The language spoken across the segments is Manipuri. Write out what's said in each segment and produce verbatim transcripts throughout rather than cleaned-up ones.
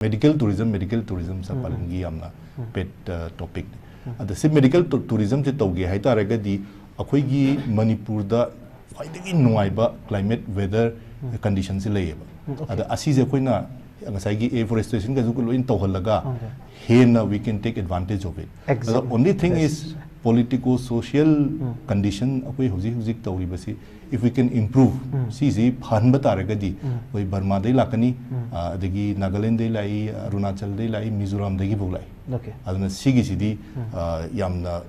Medical tourism, medical tourism sir ꯄꯥꯂꯤꯟꯒꯤ ꯌꯥꯝꯅ ꯄꯦꯠ ꯇꯣꯄꯤꯛꯅꯤ꯫ ꯑꯗ ꯁꯤ ꯃꯦꯗꯤꯀꯦꯜ ꯇꯨꯔꯤꯖꯝꯁꯦ ꯇꯧꯒꯦ ꯍꯥꯏꯇꯥꯔꯒꯗꯤ ꯑꯩꯈꯣꯏꯒꯤ ꯃꯅꯤꯄꯨꯔꯗ ꯈ꯭ꯋꯥꯏꯗꯒꯤ ꯅꯨꯡꯉꯥꯏꯕ ꯀ꯭ꯂꯥꯏꯃꯦꯠ ꯋꯦꯗꯔ ꯀꯟꯗꯤꯁꯟꯁꯤ ꯂꯩꯌꯦꯕ꯫ ꯑꯗ ꯑꯁꯤꯁꯦ ꯑꯩꯈꯣꯏꯅ ꯉꯁꯥꯏꯒꯤ ꯑꯦꯐꯣꯔꯦꯁꯇ꯭ꯔꯦꯁꯟꯒꯁꯨ ꯂꯣꯏꯅ ꯇꯧꯍꯜꯂꯒ ꯍꯦꯟꯅ we can take advantage of it. ꯑꯗ only thing is politico social condition ꯑꯩꯈꯣꯏ ꯍꯧꯖꯤꯛ ꯍꯧꯖꯤꯛ ꯇꯧꯔꯤꯕꯁꯤ, if we can improve, ꯁꯤꯁꯤ ꯐꯍꯟꯕ ꯇꯥꯔꯒꯗꯤ ꯑꯩꯈꯣꯏ ꯕꯔꯃꯥꯗꯩ ꯂꯥꯛꯀꯅꯤ, ꯑ, ꯑꯗꯒꯤ ꯅꯥꯒꯥꯂꯦꯟꯗꯩ ꯂꯥꯛꯏ, ꯑꯔꯨꯅꯥꯆꯜꯗꯩ ꯂꯥꯛꯏ, ꯃꯤꯖꯣꯔꯥꯝꯗꯒꯤ ꯐꯥꯎ ꯂꯥꯛꯏ꯫ Okay. ꯑꯗꯨꯅ ꯁꯤꯒꯤꯁꯤꯗꯤ ꯑ, ꯌꯥꯝꯅ ꯑ,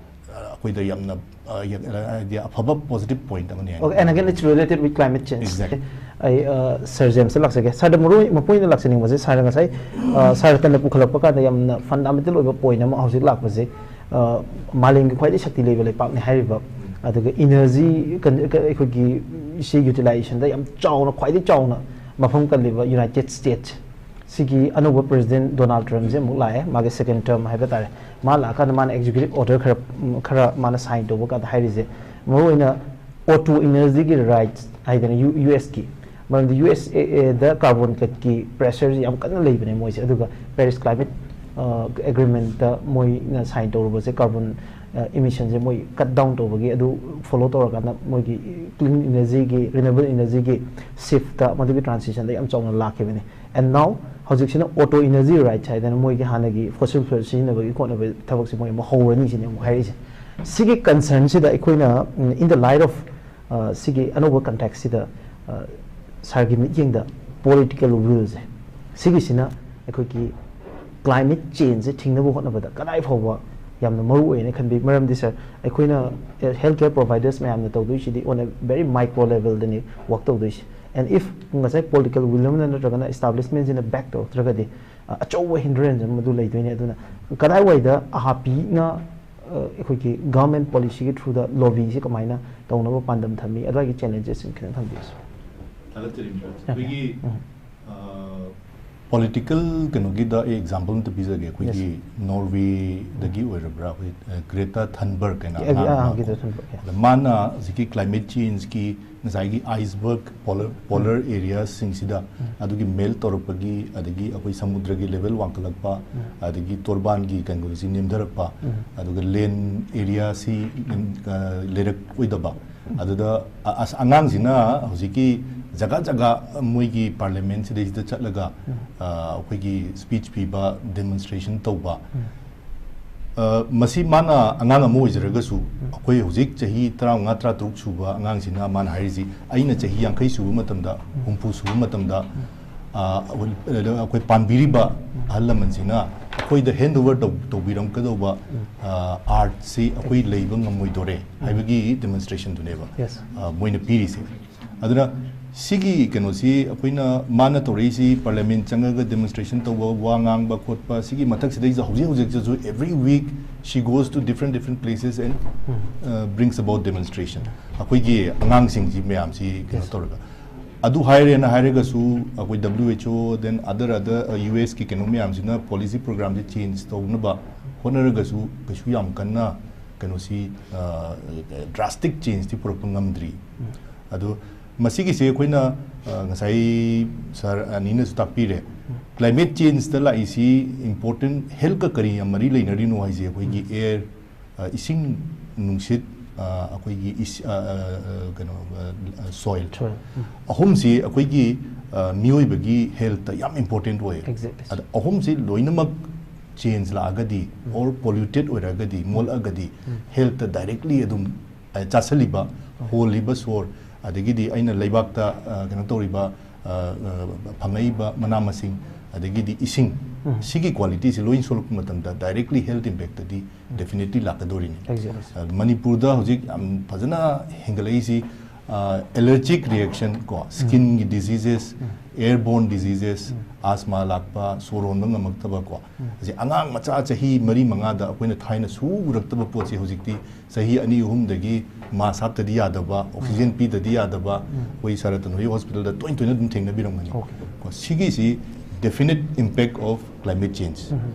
ꯑꯩꯈꯣꯏꯗ ꯌꯥꯝꯅ ꯑ, ꯌꯥ-, ꯍꯥꯏꯗꯤ ꯑꯐꯕ positive point ꯑꯃꯅꯤ ꯍꯥꯏꯅ Okay, and again, it's related with climate change. Exactly. ꯑꯩ ꯁꯥꯔ ꯖꯦꯝꯁꯇ ꯂꯥꯛꯆꯒꯦ꯫ ꯁꯥꯔꯗ ꯃꯔꯨ ꯃꯄꯨꯡ ꯑꯣꯏꯅ ꯂꯥꯛꯆꯅꯤꯡꯕꯁꯦ, ꯁꯥꯔꯅ ꯉꯁꯥꯏ ꯁꯥꯔ ꯇꯟꯅ ꯄꯨꯈꯠꯂꯛꯄ ꯀꯥꯟꯗ ꯌꯥꯝꯅ ꯐꯟꯗꯥꯃꯦꯟꯇꯦꯜ ꯑꯣꯏꯕ ꯄꯣꯏꯟ ꯑꯃ ꯍꯧꯖꯤꯛ ꯂꯥꯛꯄꯁꯦ, ꯑ, ꯃꯥꯂꯦꯝꯒꯤ ꯈ꯭ꯋꯥꯏꯗꯒꯤ ꯁꯛꯇꯤ ꯂꯩꯕ ꯂꯩꯄꯥꯛꯅꯤ ꯍꯥꯏꯔꯤꯕ, ꯑꯗꯨꯒ ꯏꯅꯔꯖꯤ ꯑꯩꯈꯣꯏꯒꯤ ꯁꯤ ꯌꯨꯇꯤꯂꯥꯏꯖꯦꯁꯟꯗ ꯌꯥꯝ ꯆꯥꯎꯅ, ꯈ꯭ꯋꯥꯏꯗꯒꯤ ꯆꯥꯎꯅ ꯃꯐꯝ ꯀꯜꯂꯤꯕ ꯌꯨꯅꯥꯏꯇꯦꯠ ꯁ꯭ꯇꯦꯠꯁ ꯁꯤꯒꯤ ꯑꯅꯧꯕ ꯄ꯭ꯔꯦꯁꯤꯗꯦꯟ ꯗꯣꯅꯥꯜꯗ ꯇ꯭ꯔꯝꯞꯁꯦ ꯑꯃꯨꯛ ꯂꯥꯛꯑꯦ, ꯃꯥꯒꯤ ꯁꯦꯀꯦꯟ ꯇꯔꯝ ꯍꯥꯏꯕ ꯇꯥꯔꯦ꯫ ꯃꯥ ꯂꯥꯛꯑꯀꯥꯟꯗ ꯃꯥꯅ ꯑꯦꯛꯖꯤꯀ꯭ꯌꯨꯇꯤꯚ ꯑꯣꯔꯗꯔ ꯈꯔ, ꯎꯝ, ꯈꯔ ꯃꯥꯅ ꯁꯥꯏꯟ ꯇꯧꯕ ꯀꯥꯟꯗ ꯍꯥꯏꯔꯤꯁꯦ, ꯃꯔꯨꯑꯣꯏꯅ ꯑꯣꯇꯣ ꯏꯅꯔꯖꯤꯒꯤ ꯔꯥꯏꯠꯁ ꯍꯥꯏꯗꯅ ꯌꯨ, ꯌꯨ ꯑꯦꯁꯀꯤ, ꯃꯔꯝꯗꯤ ꯌꯨ ꯑꯦꯁ ꯑꯦ ꯑꯦꯗ ꯀꯥꯔꯕꯣꯟ ꯀꯠꯀꯤ ꯄ꯭ꯔꯦꯁꯔꯁꯤ ꯌꯥꯝ ꯀꯟꯅ ꯂꯩꯕꯅꯦ ꯃꯣꯏꯁꯦ꯫ ꯑꯗꯨꯒ ꯄꯦꯔꯤꯁ ꯀ꯭ꯂꯥꯏꯃꯦꯠ ꯑꯦꯒ꯭ꯔꯤꯃꯦꯟꯠꯇ ꯃꯣꯏꯅ ꯁꯥꯏꯟ ꯇꯧꯔꯨꯕꯁꯦ, ꯀꯥꯔꯕꯣꯟ ꯏꯃꯤꯁꯟꯁꯦ ꯃꯣꯏ ꯀꯠ ꯗꯥꯎꯟ ꯇꯧꯕꯒꯤ, ꯑꯗꯨ ꯐꯣꯂꯣ ꯇꯧꯔꯀꯥꯟꯗ ꯃꯣꯏꯒꯤ ꯀ꯭ꯂꯤꯟ ꯏꯅꯔꯖꯤꯒꯤ, ꯔꯤꯅ꯭ꯌꯨꯑꯦꯕꯜ ꯏꯅꯔꯖꯤꯒꯤ ꯁꯤꯐꯇ, ꯃꯗꯨꯒꯤ ꯇ꯭ꯔꯥꯟꯁꯤꯁꯟꯗ ꯌꯥꯝ ꯆꯥꯎꯅ ꯂꯥꯛꯈꯤꯕꯅꯦ꯫ And now ꯍꯧꯖꯤꯛꯁꯤꯅ ꯑꯣꯇꯣ ꯏꯅꯔꯖꯤ ꯔꯥꯏꯠꯁ ꯍꯥꯏꯗꯅ ꯃꯣꯏꯒꯤ ꯍꯥꯟꯅꯒꯤ ꯐꯣꯁꯤꯜ ꯐ꯭ꯌꯨꯑꯦꯜ ꯁꯤꯖꯤꯟꯅꯕꯒꯤ ꯈꯣꯠꯅꯕꯒꯤ ꯊꯕꯛꯁꯦ ꯃꯣꯏ ꯑꯃꯨꯛ ꯍꯧꯔꯅꯤ ꯁꯤꯅꯤ ꯑꯃꯨꯛ ꯍꯥꯏꯔꯛꯏꯁꯦ꯫ ꯁꯤꯒꯤ ꯀꯟꯁꯔꯟꯁꯤꯗ ꯑꯩꯈꯣꯏꯅ, ꯎꯝ, in the light of, ꯑ, ꯁꯤꯒꯤ ꯑꯅꯧꯕ ꯀꯟꯇꯦꯛꯁꯁꯤꯗ, ꯑ, ꯁꯥꯔꯒꯤ ꯃꯤꯠꯌꯦꯡꯗ ꯄꯣꯂꯤꯇꯤꯀꯦꯜ ꯋꯤꯜꯁꯦ, ꯁꯤꯒꯤꯁꯤꯅ ꯑꯩꯈꯣꯏꯒꯤ ꯀ꯭ꯂꯥꯏꯃꯦꯠ ꯆꯦꯟꯖꯁꯦ ꯊꯤꯡꯅꯕ ꯍꯣꯠꯅꯕꯗ ꯀꯗꯥꯏ ꯐꯥꯎꯕ ꯌꯥꯝꯅ ꯃꯔꯨ ꯑꯣꯏꯅ ꯈꯟꯕꯤ? ꯃꯔꯝꯗꯤ ꯁꯥꯔ, ꯑꯩꯈꯣꯏꯅ ꯍꯦꯜꯊ ꯀꯦꯌꯔ ꯄ꯭ꯔꯣꯚꯥꯏꯗꯔꯁ ꯃꯌꯥꯝꯅ ꯇꯧꯗꯣꯏꯁꯤꯗꯤ on a very micro levelꯗꯅꯤ ꯋꯥꯛ ꯇꯧꯗꯣꯏꯁꯤ꯫ And if ꯉꯁꯥꯏ ꯄꯣꯂꯤꯇꯤꯀꯦꯜ ꯋꯤꯜ ꯑꯃꯅ ꯅꯠꯇ꯭ꯔꯒꯅ ꯏꯁꯇꯥꯕ꯭ꯂꯤꯁꯃꯦꯟꯁꯤꯅ ꯕꯦꯛ ꯇꯧꯔꯛꯇ꯭ꯔꯒꯗꯤ, ꯑ, ꯑꯆꯧꯕ ꯍꯤꯟꯗ꯭ꯔꯦꯟꯁ ꯑꯃ ꯑꯗꯨ ꯂꯩꯗꯣꯏꯅꯦ꯫ ꯑꯗꯨꯅ ꯀꯗꯥꯏꯋꯥꯏꯗ ꯑꯍꯥꯄꯤꯅ, ꯑ, ꯑꯩꯈꯣꯏꯒꯤ ꯒꯚꯔꯟꯃꯦꯟꯠ ꯄꯣꯂꯤꯁꯤꯒꯤ ꯊ꯭ꯔꯨꯗ ꯂꯣꯕꯤꯁꯤ ꯀꯃꯥꯏꯅ ꯇꯧꯅꯕ ꯄꯥꯟꯗꯝ ꯊꯝꯃꯤ, ꯑꯗꯨꯋꯥꯏꯒꯤ ꯆꯦꯂꯦꯟꯖꯦꯁꯁꯤꯡ ꯈꯤꯇꯪ ꯊꯝꯕꯤꯌꯨ, ꯁꯥꯔ꯫ ꯊꯥꯒꯠꯆꯔꯤ, ꯃꯤꯁ꯫ Okay. ꯑꯩꯈꯣꯏꯒꯤ ꯎꯝ꯫ ꯑ, ꯄꯣꯂꯤꯇꯤꯀꯦꯜ ꯀꯩꯅꯣꯒꯤꯗ ꯑꯩ ꯑꯦꯛꯖꯥꯝꯄꯜ ꯑꯝꯇ ꯄꯤꯖꯒꯦ꯫ ꯑꯩꯈꯣꯏꯒꯤ ꯅꯣꯔꯋꯦꯗꯒꯤ ꯑꯣꯏꯔꯕ꯭ꯔꯥ, ꯑꯩꯈꯣꯏ ꯒ꯭ꯔꯦꯇꯥ ꯊꯟꯕꯔꯒ ꯍꯥꯏꯅ ꯑꯦ, ꯑꯉꯥꯡ ꯑꯥ, ꯑꯃ ꯒ꯭ꯔꯦꯇꯥ ꯀꯣ꯫ Thunberg, yes. ꯑꯗ ꯃꯥꯅ ꯍꯧꯖꯤꯛꯀꯤ ꯀ꯭ꯂꯥꯏꯃꯦꯠ ꯆꯦꯟꯖꯀꯤ ꯉꯁꯥꯏꯒꯤ ꯑꯥꯏꯁꯕꯔꯒ, ꯄꯣꯂꯔ ꯄꯣꯂꯔ ꯑꯦꯔꯤꯌꯥꯁꯤꯡꯁꯤꯗ ꯑꯗꯨꯒꯤ ꯃꯦꯜꯠ ꯇꯧꯔꯛꯄꯒꯤ, ꯑꯗꯒꯤ ꯑꯩꯈꯣꯏ ꯁꯃꯨꯗ꯭ꯔꯒꯤ ꯂꯦꯚꯦꯜ ꯋꯥꯡꯈꯠꯂꯛꯄ, ꯑꯗꯒꯤ ꯇꯣꯔꯕꯥꯟꯒꯤ ꯀꯩꯅꯣꯁꯤ ꯅꯦꯝꯊꯔꯛꯄ, ꯑꯗꯨꯒ ꯂꯦꯟ ꯑꯦꯔꯤꯌꯥꯁꯤ ꯂꯩꯔꯛꯑꯣꯏꯗꯕ, ꯑꯗꯨꯗ ꯑ-, ꯑꯁ, ꯑꯉꯥꯡꯁꯤꯅ ꯍꯧꯖꯤꯛꯀꯤ ꯖꯒꯥ ꯖꯒꯥ ꯃꯣꯏꯒꯤ ꯄꯥꯔꯂꯤꯌꯥꯃꯦꯟ ꯁꯤꯗꯩꯁꯤꯗ ꯆꯠꯂꯒ, ꯑ, ꯑꯩꯈꯣꯏꯒꯤ ꯁ꯭ꯄꯤꯆ ꯄꯤꯕ, ꯗꯦꯃꯣꯟꯁꯇ꯭ꯔꯦꯁꯟ ꯇꯧꯕ, ꯑ, ꯃꯁꯤ ꯃꯥꯅ ꯑꯉꯥꯡ ꯑꯃ ꯑꯣꯏꯖꯔꯒꯁꯨ, ꯑꯩꯈꯣꯏ ꯍꯧꯖꯤꯛ ꯆꯍꯤ ꯇꯔꯥꯃꯉꯥ, ꯇꯔꯥꯇꯔꯨꯛ ꯁꯨꯕ ꯑꯉꯥꯡꯁꯤꯅ ꯃꯥꯅ ꯍꯥꯏꯔꯤꯁꯤ, "ꯑꯩꯅ ꯆꯍꯤ ꯌꯥꯡꯈꯩ ꯁꯨꯕ ꯃꯇꯝꯗ, ꯍꯨꯝꯐꯨ ꯁꯨꯕ ꯃꯇꯝꯗ, ꯑ, ꯑꯩꯈꯣꯏ ꯄꯥꯟꯕꯤꯔꯤꯕ ꯑꯍꯜ ꯂꯃꯟꯁꯤꯅ ꯑꯩꯈꯣꯏꯗ ꯍꯦꯟ ꯑꯣꯚꯔ ꯇꯧ-, ꯇꯧꯕꯤꯔꯝꯒꯗꯧꯕ, ꯑ, ꯑꯥꯔꯠꯁꯤ ꯑꯩꯈꯣꯏ ꯂꯩꯕ ꯉꯝꯃꯣꯏꯗꯣꯔꯦ" ꯍꯥꯏꯕꯒꯤ ꯗꯦꯃꯣꯟꯁꯇ꯭ꯔꯦꯁꯟꯗꯨꯅꯦꯕ, Yes. ꯑ, ꯃꯣꯏꯅ ꯄꯤꯔꯤꯁꯦ꯫ ꯑꯗꯨꯅ ꯁꯤꯒꯤ ꯀꯩꯅꯣꯁꯤ ꯑꯩꯈꯣꯏꯅ, ꯃꯥꯅ ꯇꯧꯔꯛꯏꯁꯤ, ꯄꯥꯔꯂꯤꯌꯥꯃꯦꯟ ꯆꯪꯉꯒ ꯗꯦꯃꯣꯟꯁꯇ꯭ꯔꯦꯁꯟ ꯇꯧꯕ, ꯋꯥ ꯉꯥꯡꯕ ꯈꯣꯠꯄ, ꯁꯤꯒꯤ ꯃꯊꯛꯁꯤꯗꯩꯁꯤꯗ ꯍꯧꯖꯤꯛ ꯍꯧꯖꯤꯛꯇꯁꯨ every week she goes to different different places and, uh, brings about demonstration꯫ ꯑꯩꯈꯣꯏꯒꯤ ꯑꯉꯥꯡꯁꯤꯡꯁꯤ ꯃꯌꯥꯝꯁꯤ ꯀꯩꯅꯣ Yes. ꯇꯧꯔꯒ, ꯑꯗꯨ ꯍꯥꯏꯔꯦꯅ ꯍꯥꯏꯔꯒꯁꯨ, ꯑꯩꯈꯣꯏ W H O, then other other, uh, U S ꯀꯤ ꯀꯩꯅꯣ ꯃꯌꯥꯝꯁꯤꯅ ꯄꯣꯂꯤꯁꯤ ꯄ꯭ꯔꯣꯒ꯭ꯔꯥꯝꯁꯦ ꯆꯦꯟꯖ ꯇꯧꯅꯕ ꯍꯣꯠꯅꯔꯒꯁꯨ ꯀꯩꯁꯨ ꯌꯥꯝ ꯀꯟꯅ ꯀꯩꯅꯣꯁꯤ, ꯑ, ꯗ꯭ꯔꯥꯁꯇꯤꯛ ꯆꯦꯟꯖꯇꯤ ꯄꯨꯔꯛꯄ ꯉꯝꯗ꯭ꯔꯤ꯫ ꯑꯗꯣ ꯃꯁꯤꯒꯤꯁꯦ ꯑꯩꯈꯣꯏꯅ, ꯑ, ꯉꯁꯥꯏ ꯁꯥꯔ ꯑꯅꯤꯅꯁꯨ ꯇꯥꯛꯄꯤꯔꯦ, ꯀ꯭ꯂꯥꯏꯃꯦꯠ ꯆꯦꯟꯖꯇ ꯂꯥꯛꯏꯁꯤ ꯏꯝꯄꯣꯔꯇꯦꯟ, ꯍꯦꯜꯠꯀ ꯀꯔꯤ ꯌꯥꯝ ꯃꯔꯤ ꯂꯩꯅꯔꯤꯅꯣ ꯍꯥꯏꯁꯦ, ꯑꯩꯈꯣꯏꯒꯤ ꯑꯦꯌꯔ, ꯑ, ꯏꯁꯤꯡ, ꯅꯨꯡꯁꯤꯠ, ꯑ, ꯑꯩꯈꯣꯏꯒꯤ ꯏꯁ-, ꯑ, ꯑ, ꯑ, ꯀꯩꯅꯣ, ꯑ, ꯑ, ꯁꯣꯏꯜ꯫ Soil. ꯎꯝ. ꯑꯍꯨꯝꯁꯤ ꯑꯩꯈꯣꯏꯒꯤ, ꯑ, ꯃꯤꯑꯣꯏꯕꯒꯤ ꯍꯦꯜꯠꯇ ꯌꯥꯝ ꯏꯝꯄꯣꯔꯇꯦꯟ ꯑꯣꯏꯌꯦ꯫ Exactly. ꯑꯗ ꯑꯍꯨꯝꯁꯤ ꯂꯣꯏꯅꯃꯛ ꯆꯦꯟꯖ ꯂꯥꯛꯑꯒꯗꯤ, ꯑꯣꯔ ꯄꯣꯂ꯭ꯌꯨꯇꯦꯠ ꯑꯣꯏꯔꯒꯗꯤ, ꯃꯣꯠꯂꯛꯑꯒꯗꯤ, ꯍꯦꯜꯠꯇ ꯗꯥꯏꯔꯦꯛꯂꯤ ꯑꯗꯨꯝ, ꯑ, ꯆꯥꯁꯜꯂꯤꯕ, ꯍꯣꯜꯂꯤꯕ ꯁꯣꯔ, ꯑꯗꯒꯤꯗꯤ ꯑꯩꯅ ꯂꯩꯕꯥꯛꯇ, ꯑ, ꯀꯩꯅꯣ ꯇꯧꯔꯤꯕ, ꯑ, ꯑ, ꯐꯪꯉꯛꯏꯕ ꯃꯅꯥ ꯃꯁꯤꯡ, ꯑꯗꯒꯤꯗꯤ ꯏꯁꯤꯡ, ꯁꯤꯒꯤ ꯀ꯭ꯋꯥꯂꯤꯇꯤꯁꯤ ꯂꯣꯏ ꯁꯣꯛꯂꯛꯄ ꯃꯇꯝꯗ ꯗꯥꯏꯔꯦꯛꯂꯤ ꯍꯦꯜꯠ ꯏꯝꯄꯦꯛꯇꯗꯤ ꯗꯦꯐꯤꯅꯦꯠꯂꯤ ꯂꯥꯛꯀꯗꯣꯔꯤꯅꯤ꯫ Exactly. ꯑ, ꯃꯅꯤꯄꯨꯔꯗ ꯍꯧꯖꯤꯛ ꯌꯥꯝ ꯐꯖꯅ ꯍꯦꯟꯒꯠꯂꯛꯏꯁꯤ, ꯑ, ꯑꯦꯂꯔꯖꯤꯛ ꯔꯤꯌꯦꯛꯁꯟ ꯀꯣ, ꯁ꯭ꯀꯤꯟꯒꯤ ꯗꯤꯖꯤꯖꯦꯁ, ꯑꯦꯌꯔꯕꯣꯔꯟ ꯗꯤꯖꯤꯖꯦꯁ, ꯑꯁꯃꯥ ꯂꯥꯛꯄ, ꯁꯣꯔ ꯍꯣꯟꯕ ꯉꯝꯃꯛꯇꯕ ꯀꯣ, ꯑꯁꯤ ꯑꯉꯥꯡ ꯃꯆꯥ ꯆꯍꯤ ꯃꯔꯤ ꯃꯉꯥꯗ ꯑꯩꯈꯣꯏꯅ ꯊꯥꯏꯅ ꯁꯨ ꯎꯔꯛꯇꯕ ꯄꯣꯠꯁꯤ ꯍꯧꯖꯤꯛꯇꯤ ꯆꯍꯤ ꯑꯅꯤ ꯑꯍꯨꯝꯗꯒꯤ ꯃꯥꯁ ꯍꯥꯞꯇꯗꯤ ꯌꯥꯗꯕ, ꯑꯣꯛꯁꯤꯖꯦꯟ ꯄꯤꯗꯗꯤ ꯌꯥꯗꯕ, ꯑꯩꯈꯣꯏ ꯁꯥꯔ ꯔꯇꯟ ꯍꯣꯏ ꯍꯣꯁꯄꯤꯇꯥꯜꯗ ꯇꯣꯏ ꯇꯣꯏꯅ ꯑꯗꯨꯝ ꯊꯦꯡꯅꯕꯤꯔꯝꯒꯅꯤ꯫ Okay. ꯀꯣ, ꯁꯤꯒꯤꯁꯤ Definite impact of climate change,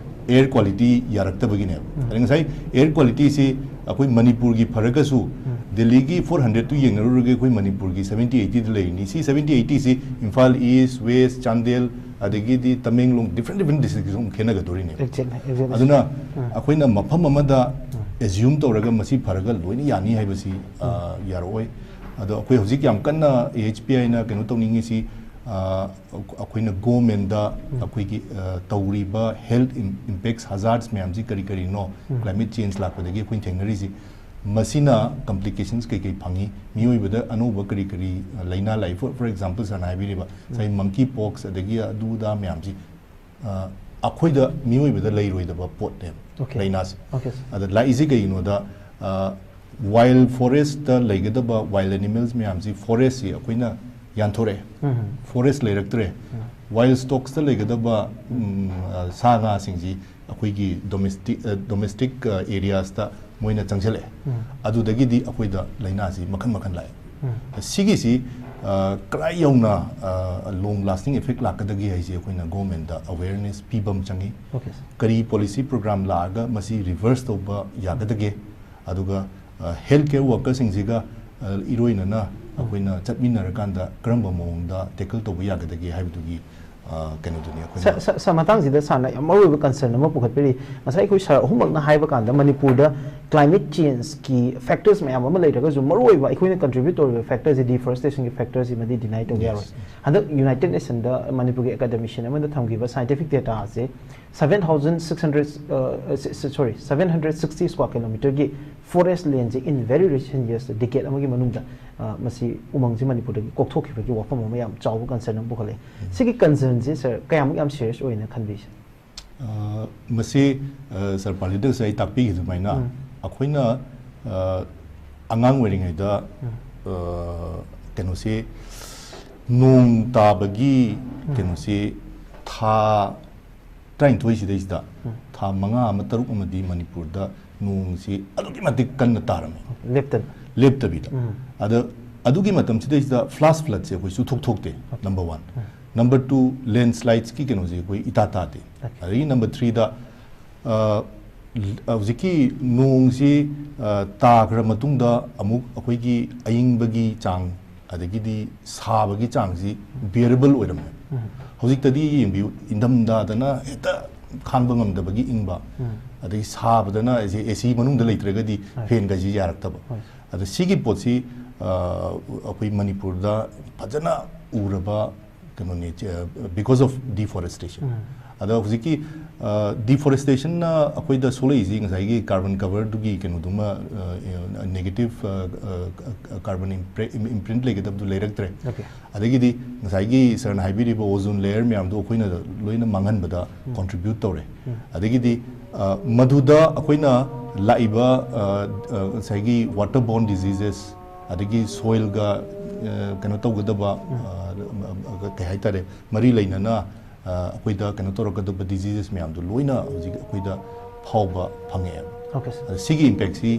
air quality ꯌꯥꯔꯛꯇꯕꯒꯤꯅꯦꯕ꯫ ꯑꯗ ꯉꯁꯥꯏ air qualityꯁꯤ ꯑꯩꯈꯣꯏ ꯃꯅꯤꯄꯨꯔꯒꯤ ꯐꯔꯒꯁꯨ, ꯗꯦꯜꯂꯤꯒꯤ ꯐꯣꯔ ꯍꯟꯗ꯭ꯔꯦꯗꯇꯨ ꯌꯦꯡꯅꯔꯨꯔꯒ ꯑꯩꯈꯣꯏ ꯃꯅꯤꯄꯨꯔꯒꯤ ꯁꯕꯦꯟꯇꯤ ꯑꯩꯠꯇꯤꯗ ꯂꯩꯔꯤꯅꯤ꯫ ꯁꯤ ꯁꯕꯦꯟꯇꯤ ꯑꯩꯠꯇꯤꯁꯤ ꯏꯝꯐꯥꯜ ꯏꯁ, ꯋꯦꯁ, ꯆꯥꯟꯗꯦꯜ, ꯑꯗꯒꯤꯗꯤ ꯇꯃꯦꯡꯂꯣꯡ, different different districtꯁꯨ ꯑꯃꯨꯛ ꯈꯦꯠꯅꯒꯗꯣꯔꯤꯅꯦꯕ꯫ Exactly, exactly. ꯑꯗꯨꯅ ꯑꯩꯈꯣꯏꯅ ꯃꯐꯝ ꯑꯃꯗ assume ꯇꯧꯔꯒ ꯃꯁꯤ ꯐꯔꯒ ꯂꯣꯏꯅ ꯌꯥꯅꯤ ꯍꯥꯏꯕꯁꯤ, ꯑ, ꯌꯥꯔꯛꯑꯣꯏ꯫ ꯑꯗꯣ ꯑꯩꯈꯣꯏ ꯍꯧꯖꯤꯛ ꯌꯥꯝ ꯀꯟꯅ AHPIꯅ ꯀꯩꯅꯣ ꯇꯧꯅꯤꯡꯉꯤꯁꯤ, ꯑ, ꯑꯩꯈꯣꯏꯅ governmentꯗ ꯑꯩꯈꯣꯏꯒꯤ, ꯑ, ꯇꯧꯔꯤꯕ health im- impacts hazards ꯃꯌꯥꯝꯁꯤ ꯀꯔꯤ ꯀꯔꯤꯅꯣ, climate change ꯂꯥꯛꯄꯗꯒꯤ ꯑꯩꯈꯣꯏꯅ ꯊꯦꯡꯅꯔꯤꯁꯤ, ꯃꯁꯤꯅ complications ꯀꯩ ꯀꯩ ꯐꯪꯉꯤ, ꯃꯤꯑꯣꯏꯕꯗ ꯑꯅꯧꯕ ꯀꯔꯤ ꯀꯔꯤ, ꯑ, ꯂꯥꯏꯅꯥ ꯂꯥꯛꯏ꯫ For, for example, ꯁꯥꯔꯅ ꯍꯥꯏꯕꯤꯔꯤꯕ ꯉꯁꯥꯏ monkey pox ꯑꯗꯒꯤ ꯑꯗꯨ ꯑꯗꯥ ꯃꯌꯥꯝꯁꯤ, ꯑ, ꯑꯩꯈꯣꯏꯗ, ꯃꯤꯑꯣꯏꯕꯗ ꯂꯩꯔꯣꯏꯗꯕ ꯄꯣꯠꯅꯦꯕ, Okay. ꯂꯥꯏꯅꯥꯁꯦ꯫ Okay, sir. ꯑꯗ ꯂꯥꯛꯏꯁꯦ ꯀꯩꯒꯤꯅꯣꯗ, ꯑ, wild forestꯇ ꯂꯩꯒꯗꯕ wild animals ꯃꯌꯥꯝꯁꯤ, forestꯁꯤ ꯑꯩꯈꯣꯏꯅ ꯌꯥꯟꯊꯣꯔꯛꯑꯦ, forest ꯂꯩꯔꯛꯇ꯭ꯔꯦ꯫ Wild stocksꯇ ꯂꯩꯒꯗꯕ, ꯎꯝ, ꯑ, ꯁꯥ ꯉꯥꯁꯤꯡꯁꯤ ꯑꯩꯈꯣꯏꯒꯤ domestic, ꯑ, domestic, ꯑ, areasꯇ ꯃꯣꯏꯅ ꯆꯪꯁꯤꯜꯂꯛꯑꯦ꯫ ꯑꯗꯨꯗꯒꯤꯗꯤ ꯑꯩꯈꯣꯏꯗ ꯂꯥꯏꯅꯥꯁꯤ ꯃꯈꯜ ꯃꯈꯜ ꯂꯥꯛꯑꯦ꯫ ꯁꯤꯒꯤꯁꯤ, ꯑ, ꯀꯗꯥꯏ ꯌꯧꯅ, ꯑ, long lasting effect ꯂꯥꯛꯀꯗꯒꯦ ꯍꯥꯏꯁꯦ ꯑꯩꯈꯣꯏꯅ governmentꯇ awareness ꯄꯤꯕ ꯑꯃ ꯆꯪꯉꯤ꯫ Okay, sir. ꯀꯔꯤ policy program ꯂꯥꯛꯑꯒ ꯃꯁꯤ reverse ꯇꯧꯕ ꯌꯥꯒꯗꯒꯦ? ꯑꯗꯨꯒ, ꯑ, health care workerꯁꯤꯡꯁꯤꯒ, ꯑ, ꯏꯔꯣꯏꯅꯅ ꯑꯩꯈꯣꯏꯅ ꯆꯠꯃꯤꯟꯅꯔꯀꯥꯟꯗ ꯀꯔꯝꯕ ꯃꯑꯣꯡꯗ tackle ꯇꯧꯕ ꯌꯥꯒꯗꯒꯦ ꯍꯥꯏꯕꯗꯨꯒꯤ, ꯑ, ꯀꯩꯅꯣꯗꯨꯅꯤ ꯑꯩꯈꯣꯏꯅ ꯁꯥꯔ, ꯁꯥꯔ, ꯁꯥꯔ, ꯃꯇꯥꯡꯁꯤꯗ ꯁꯥꯔꯅ ꯌꯥꯝ ꯃꯔꯨꯑꯣꯏꯕ concern ꯑꯃ ꯄꯨꯈꯠꯄꯤꯔꯤ꯫ ꯉꯁꯥꯏ ꯑꯩꯈꯣꯏ ꯁꯥꯔ ꯑꯍꯨꯝꯃꯛꯅ ꯍꯥꯏꯕ ꯀꯥꯟꯗ ꯃꯅꯤꯄꯨꯔꯗ climate changeꯀꯤ factors ꯃꯌꯥꯝ ꯑꯃ ꯂꯩꯔꯒꯁꯨ ꯃꯔꯨꯑꯣꯏꯕ ꯑꯩꯈꯣꯏꯅ contribute ꯇꯧꯔꯤꯕ factorꯁꯤ deforestationꯒꯤ factorꯁꯤꯃꯗꯤ deny ꯇꯧꯕ Yes, ꯌꯥꯔꯣꯏ꯫ yes. ꯍꯟꯗꯛ United Nationꯗ ꯃꯅꯤꯄꯨꯔꯒꯤ academician ꯑꯃꯅ ꯊꯝꯈꯤꯕ scientific dataꯁꯦ seven thousand six hundred, ꯑ, sorry, seven hundred sixty square kilometreꯒꯤ forest landꯁꯦ in very recent years, decade ꯑꯃꯒꯤ ꯃꯅꯨꯡꯗ, ꯑ, ꯃꯁꯤ ꯎꯃꯪꯁꯤ ꯃꯅꯤꯄꯨꯔꯗꯒꯤ ꯀꯣꯛꯊꯣꯛꯈꯤꯕꯒꯤ ꯋꯥꯐꯝ ꯑꯃ ꯌꯥꯝ ꯆꯥꯎꯕ concern ꯑꯃ ꯄꯨꯈꯠꯂꯛꯑꯦ꯫ ꯁꯤꯒꯤ concernꯁꯤ ꯁꯥꯔ ꯀꯌꯥꯃꯨꯛ ꯌꯥꯝ serious ꯑꯣꯏꯅ ꯈꯟꯕꯤ ꯁꯥꯔ? ꯑ, ꯃꯁꯤ, ꯑ, ꯁꯥꯔ ꯄꯥꯔꯂꯤꯗꯁ ꯑꯩ ꯇꯥꯛꯄꯤꯈꯤꯕ ꯑꯗꯨꯃꯥꯏꯅ, ꯑꯩꯈꯣꯏꯅ, ꯑ, ꯑꯉꯥꯡ ꯑꯣꯏꯔꯤꯉꯩꯗ, ꯑ, ꯀꯩꯅꯣꯁꯦ, ꯅꯣꯡ ꯇꯥꯕꯒꯤ ꯀꯩꯅꯣꯁꯦ, ꯊꯥ ꯇꯔꯥꯅꯤꯊꯣꯏ ꯁꯤꯗꯩꯁꯤꯗ, ꯊꯥ ꯃꯉꯥ ꯑꯃ, ꯇꯔꯨꯛ ꯑꯃꯗꯤ ꯃꯅꯤꯄꯨꯔꯗ ꯅꯣꯡꯁꯤ ꯑꯗꯨꯛꯀꯤ ꯃꯇꯤꯛ ꯀꯟꯅ ꯇꯥꯔꯝꯃꯦ꯫ ꯂꯦꯞꯇꯅ꯫ ꯂꯦꯞꯇꯕꯤꯗ꯫ ꯑꯗ ꯑꯗꯨꯒꯤ ꯃꯇꯝꯁꯤꯗꯩꯁꯤꯗ flash floodꯁꯦ ꯑꯩꯈꯣꯏ ꯁꯨꯊꯣꯛ ꯊꯣꯛꯇꯦ, number one꯫ ꯅꯝꯕꯔ ꯇꯨ, ꯂꯦꯟꯁ꯭ꯂꯥꯏꯗꯁꯀꯤ ꯀꯩꯅꯣꯁꯦ ꯑꯩꯈꯣꯏ ꯏꯇꯥ ꯇꯥꯗꯦ꯫ ꯑꯗꯒꯤ ꯅꯝꯕꯔ ꯊ꯭ꯔꯤꯗ, ꯍꯧꯖꯤꯛꯀꯤ ꯅꯣꯡꯁꯤ ꯇꯥꯈ꯭ꯔ ꯃꯇꯨꯡꯗ ꯑꯃꯨꯛ ꯑꯩꯈꯣꯏꯒꯤ ꯑꯏꯪꯕꯒꯤ ꯆꯥꯡ, ꯑꯗꯒꯤꯗꯤ ꯁꯥꯕꯒꯤ ꯆꯥꯡꯁꯤ ꯕꯤꯌꯔꯦꯕꯜ ꯑꯣꯏꯔꯝꯃꯦ꯫ ꯍꯧꯖꯤꯛꯇꯗꯤ ꯌꯦꯡꯕꯤꯌꯨ, ꯏꯪꯊꯝꯊꯥꯗꯅ ꯍꯦꯛꯇ ꯈꯥꯡꯕ ꯉꯝꯗꯕꯒꯤ ꯏꯪꯕ, ꯑꯗꯒꯤ ꯁꯥꯕꯗꯅ ꯑꯦ ꯁꯤ ꯃꯅꯨꯡꯗ ꯂꯩꯇ꯭ꯔꯒꯗꯤ ꯐꯦꯟꯒꯁꯤ ꯌꯥꯔꯛꯇꯕ꯫ ꯑꯗꯣ ꯁꯤꯒꯤ ꯄꯣꯠꯁꯤ ꯑꯩꯈꯣꯏ ꯃꯅꯤꯄꯨꯔꯗ ꯐꯖꯅ ꯎꯔꯕ ꯀꯩꯅꯣꯅꯤ, because of deforestation꯫ ꯑꯗꯣ ꯍꯧꯖꯤꯛꯀꯤ ꯗꯤꯐꯣꯔꯦꯁꯇꯦꯁꯟꯅ ꯑꯩꯈꯣꯏꯗ ꯁꯣꯛꯂꯛꯏꯁꯤ ꯉꯁꯥꯏꯒꯤ ꯀꯥꯔꯕꯟ ꯀꯚꯔꯗꯨꯒꯤ ꯀꯩꯅꯣꯗꯨꯃ, ꯅꯦꯒꯦꯇꯤꯚ ꯀꯥꯔꯕꯟ ꯏꯝꯄ꯭ꯔꯤꯟꯠ ꯂꯩꯒꯗꯕꯗꯨ ꯂꯩꯔꯛꯇ꯭ꯔꯦ꯫ ꯑꯗꯒꯤꯗꯤ ꯉꯁꯥꯏꯒꯤ ꯁꯥꯔꯅ ꯍꯥꯏꯕꯤꯔꯤꯕ ꯑꯣꯖꯣꯟ ꯂꯦꯌꯔ ꯃꯌꯥꯝꯗꯣ ꯑꯩꯈꯣꯏꯅ ꯂꯣꯏꯅ ꯃꯥꯡꯍꯟꯕꯗ ꯀꯣꯟꯇ꯭ꯔꯤꯕ꯭ꯌꯨꯠ ꯇꯧꯔꯦ꯫ ꯑꯗꯒꯤꯗꯤ ꯃꯗꯨꯗ ꯑꯩꯈꯣꯏꯅ ꯂꯥꯛꯏꯕ ꯉꯁꯥꯏꯒꯤ ꯋꯥꯇꯔ ꯕꯣꯔꯟ ꯗꯤꯖꯤꯖꯦꯁ, ꯑꯗꯒꯤ ꯁꯣꯏꯜꯒ ꯀꯩꯅꯣ ꯇꯧꯒꯗꯕ, ꯀꯩ ꯍꯥꯏꯇꯥꯔꯦ, ꯃꯔꯤ ꯂꯩꯅꯅ ꯑꯩꯈꯣꯏꯗ ꯀꯩꯅꯣ ꯇꯧꯔꯛꯀꯗꯕ ꯗꯤꯖꯤꯖꯦꯁ ꯃꯌꯥꯝꯗꯣ ꯂꯣꯏꯅ ꯍꯧꯖꯤꯛ ꯑꯩꯈꯣꯏꯗ ꯐꯥꯎꯕ ꯐꯪꯉꯛꯑꯦꯕ꯫ ꯑꯗ ꯁꯤꯒꯤ ꯏꯝꯄꯦꯛꯁꯤ,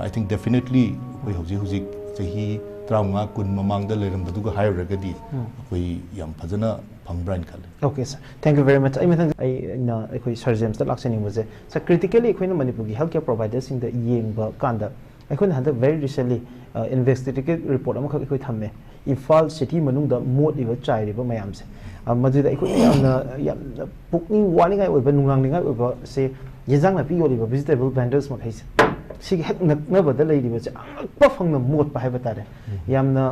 I think, definitely ꯑꯩꯈꯣꯏ ꯍꯧꯖꯤꯛ ꯍꯧꯖꯤꯛ ꯆꯍꯤ ꯇꯔꯥꯃꯉꯥ ꯀꯨꯟ ꯃꯃꯥꯡꯗ ꯂꯩꯔꯝꯕꯗꯨꯒ ꯍꯥꯏꯔꯨꯔꯒꯗꯤ ꯑꯩꯈꯣꯏ ꯌꯥꯝ ꯐꯖꯅ ꯐꯪꯕ꯭ꯔꯥ ꯍꯥꯏꯅ ꯈꯜꯂꯦ꯫ Okay, sir. Thank you very much. ꯑꯩ ꯃꯊꯪ ꯑꯩꯅ ꯑꯩꯈꯣꯏ ꯁꯥꯔ ꯖꯦꯝꯁꯇ ꯂꯥꯛꯆꯅꯤꯡꯕꯁꯦ, sir, critically ꯑꯩꯈꯣꯏꯅ ꯃꯅꯤꯄꯨꯔꯒꯤ health care providerꯁꯤꯡꯗ ꯌꯦꯡꯕ ꯀꯥꯟꯗ, ꯑꯩꯈꯣꯏꯅ ꯍꯟꯗꯛ very recently investigative report ꯑꯃꯈꯛ ꯑꯩꯈꯣꯏ ꯊꯝꯃꯦ, ꯏꯝꯐꯥꯜ city ꯃꯅꯨꯡꯗ ꯃꯣꯠꯂꯤꯕ ꯆꯥꯏꯔꯤꯕ ꯃꯌꯥꯝꯁꯦ꯫ ꯃꯗꯨꯗ ꯑꯩꯈꯣꯏ ꯌꯥꯝꯅ ꯌꯥꯝꯅ ꯄꯨꯛꯅꯤꯡ ꯋꯥꯅꯤꯡꯉꯥꯏ ꯑꯣꯏꯕ, ꯅꯨꯡꯅꯥꯡꯅꯤꯡꯉꯥꯏ ꯑꯣꯏꯕꯁꯦ, ꯌꯦꯟꯖꯥꯡ ꯅꯥꯄꯤ ꯌꯣꯜꯂꯤꯕ vegetable vendors ꯃꯈꯩꯁꯦ, ꯁꯤꯒꯤ ꯍꯦꯛ ꯅꯛꯅꯕꯗ ꯂꯩꯔꯤꯕꯁꯦ ꯑꯉꯛꯄ ꯐꯪꯅ ꯃꯣꯠꯄ ꯍꯥꯏꯕ ꯇꯥꯔꯦ꯫ ꯌꯥꯝꯅ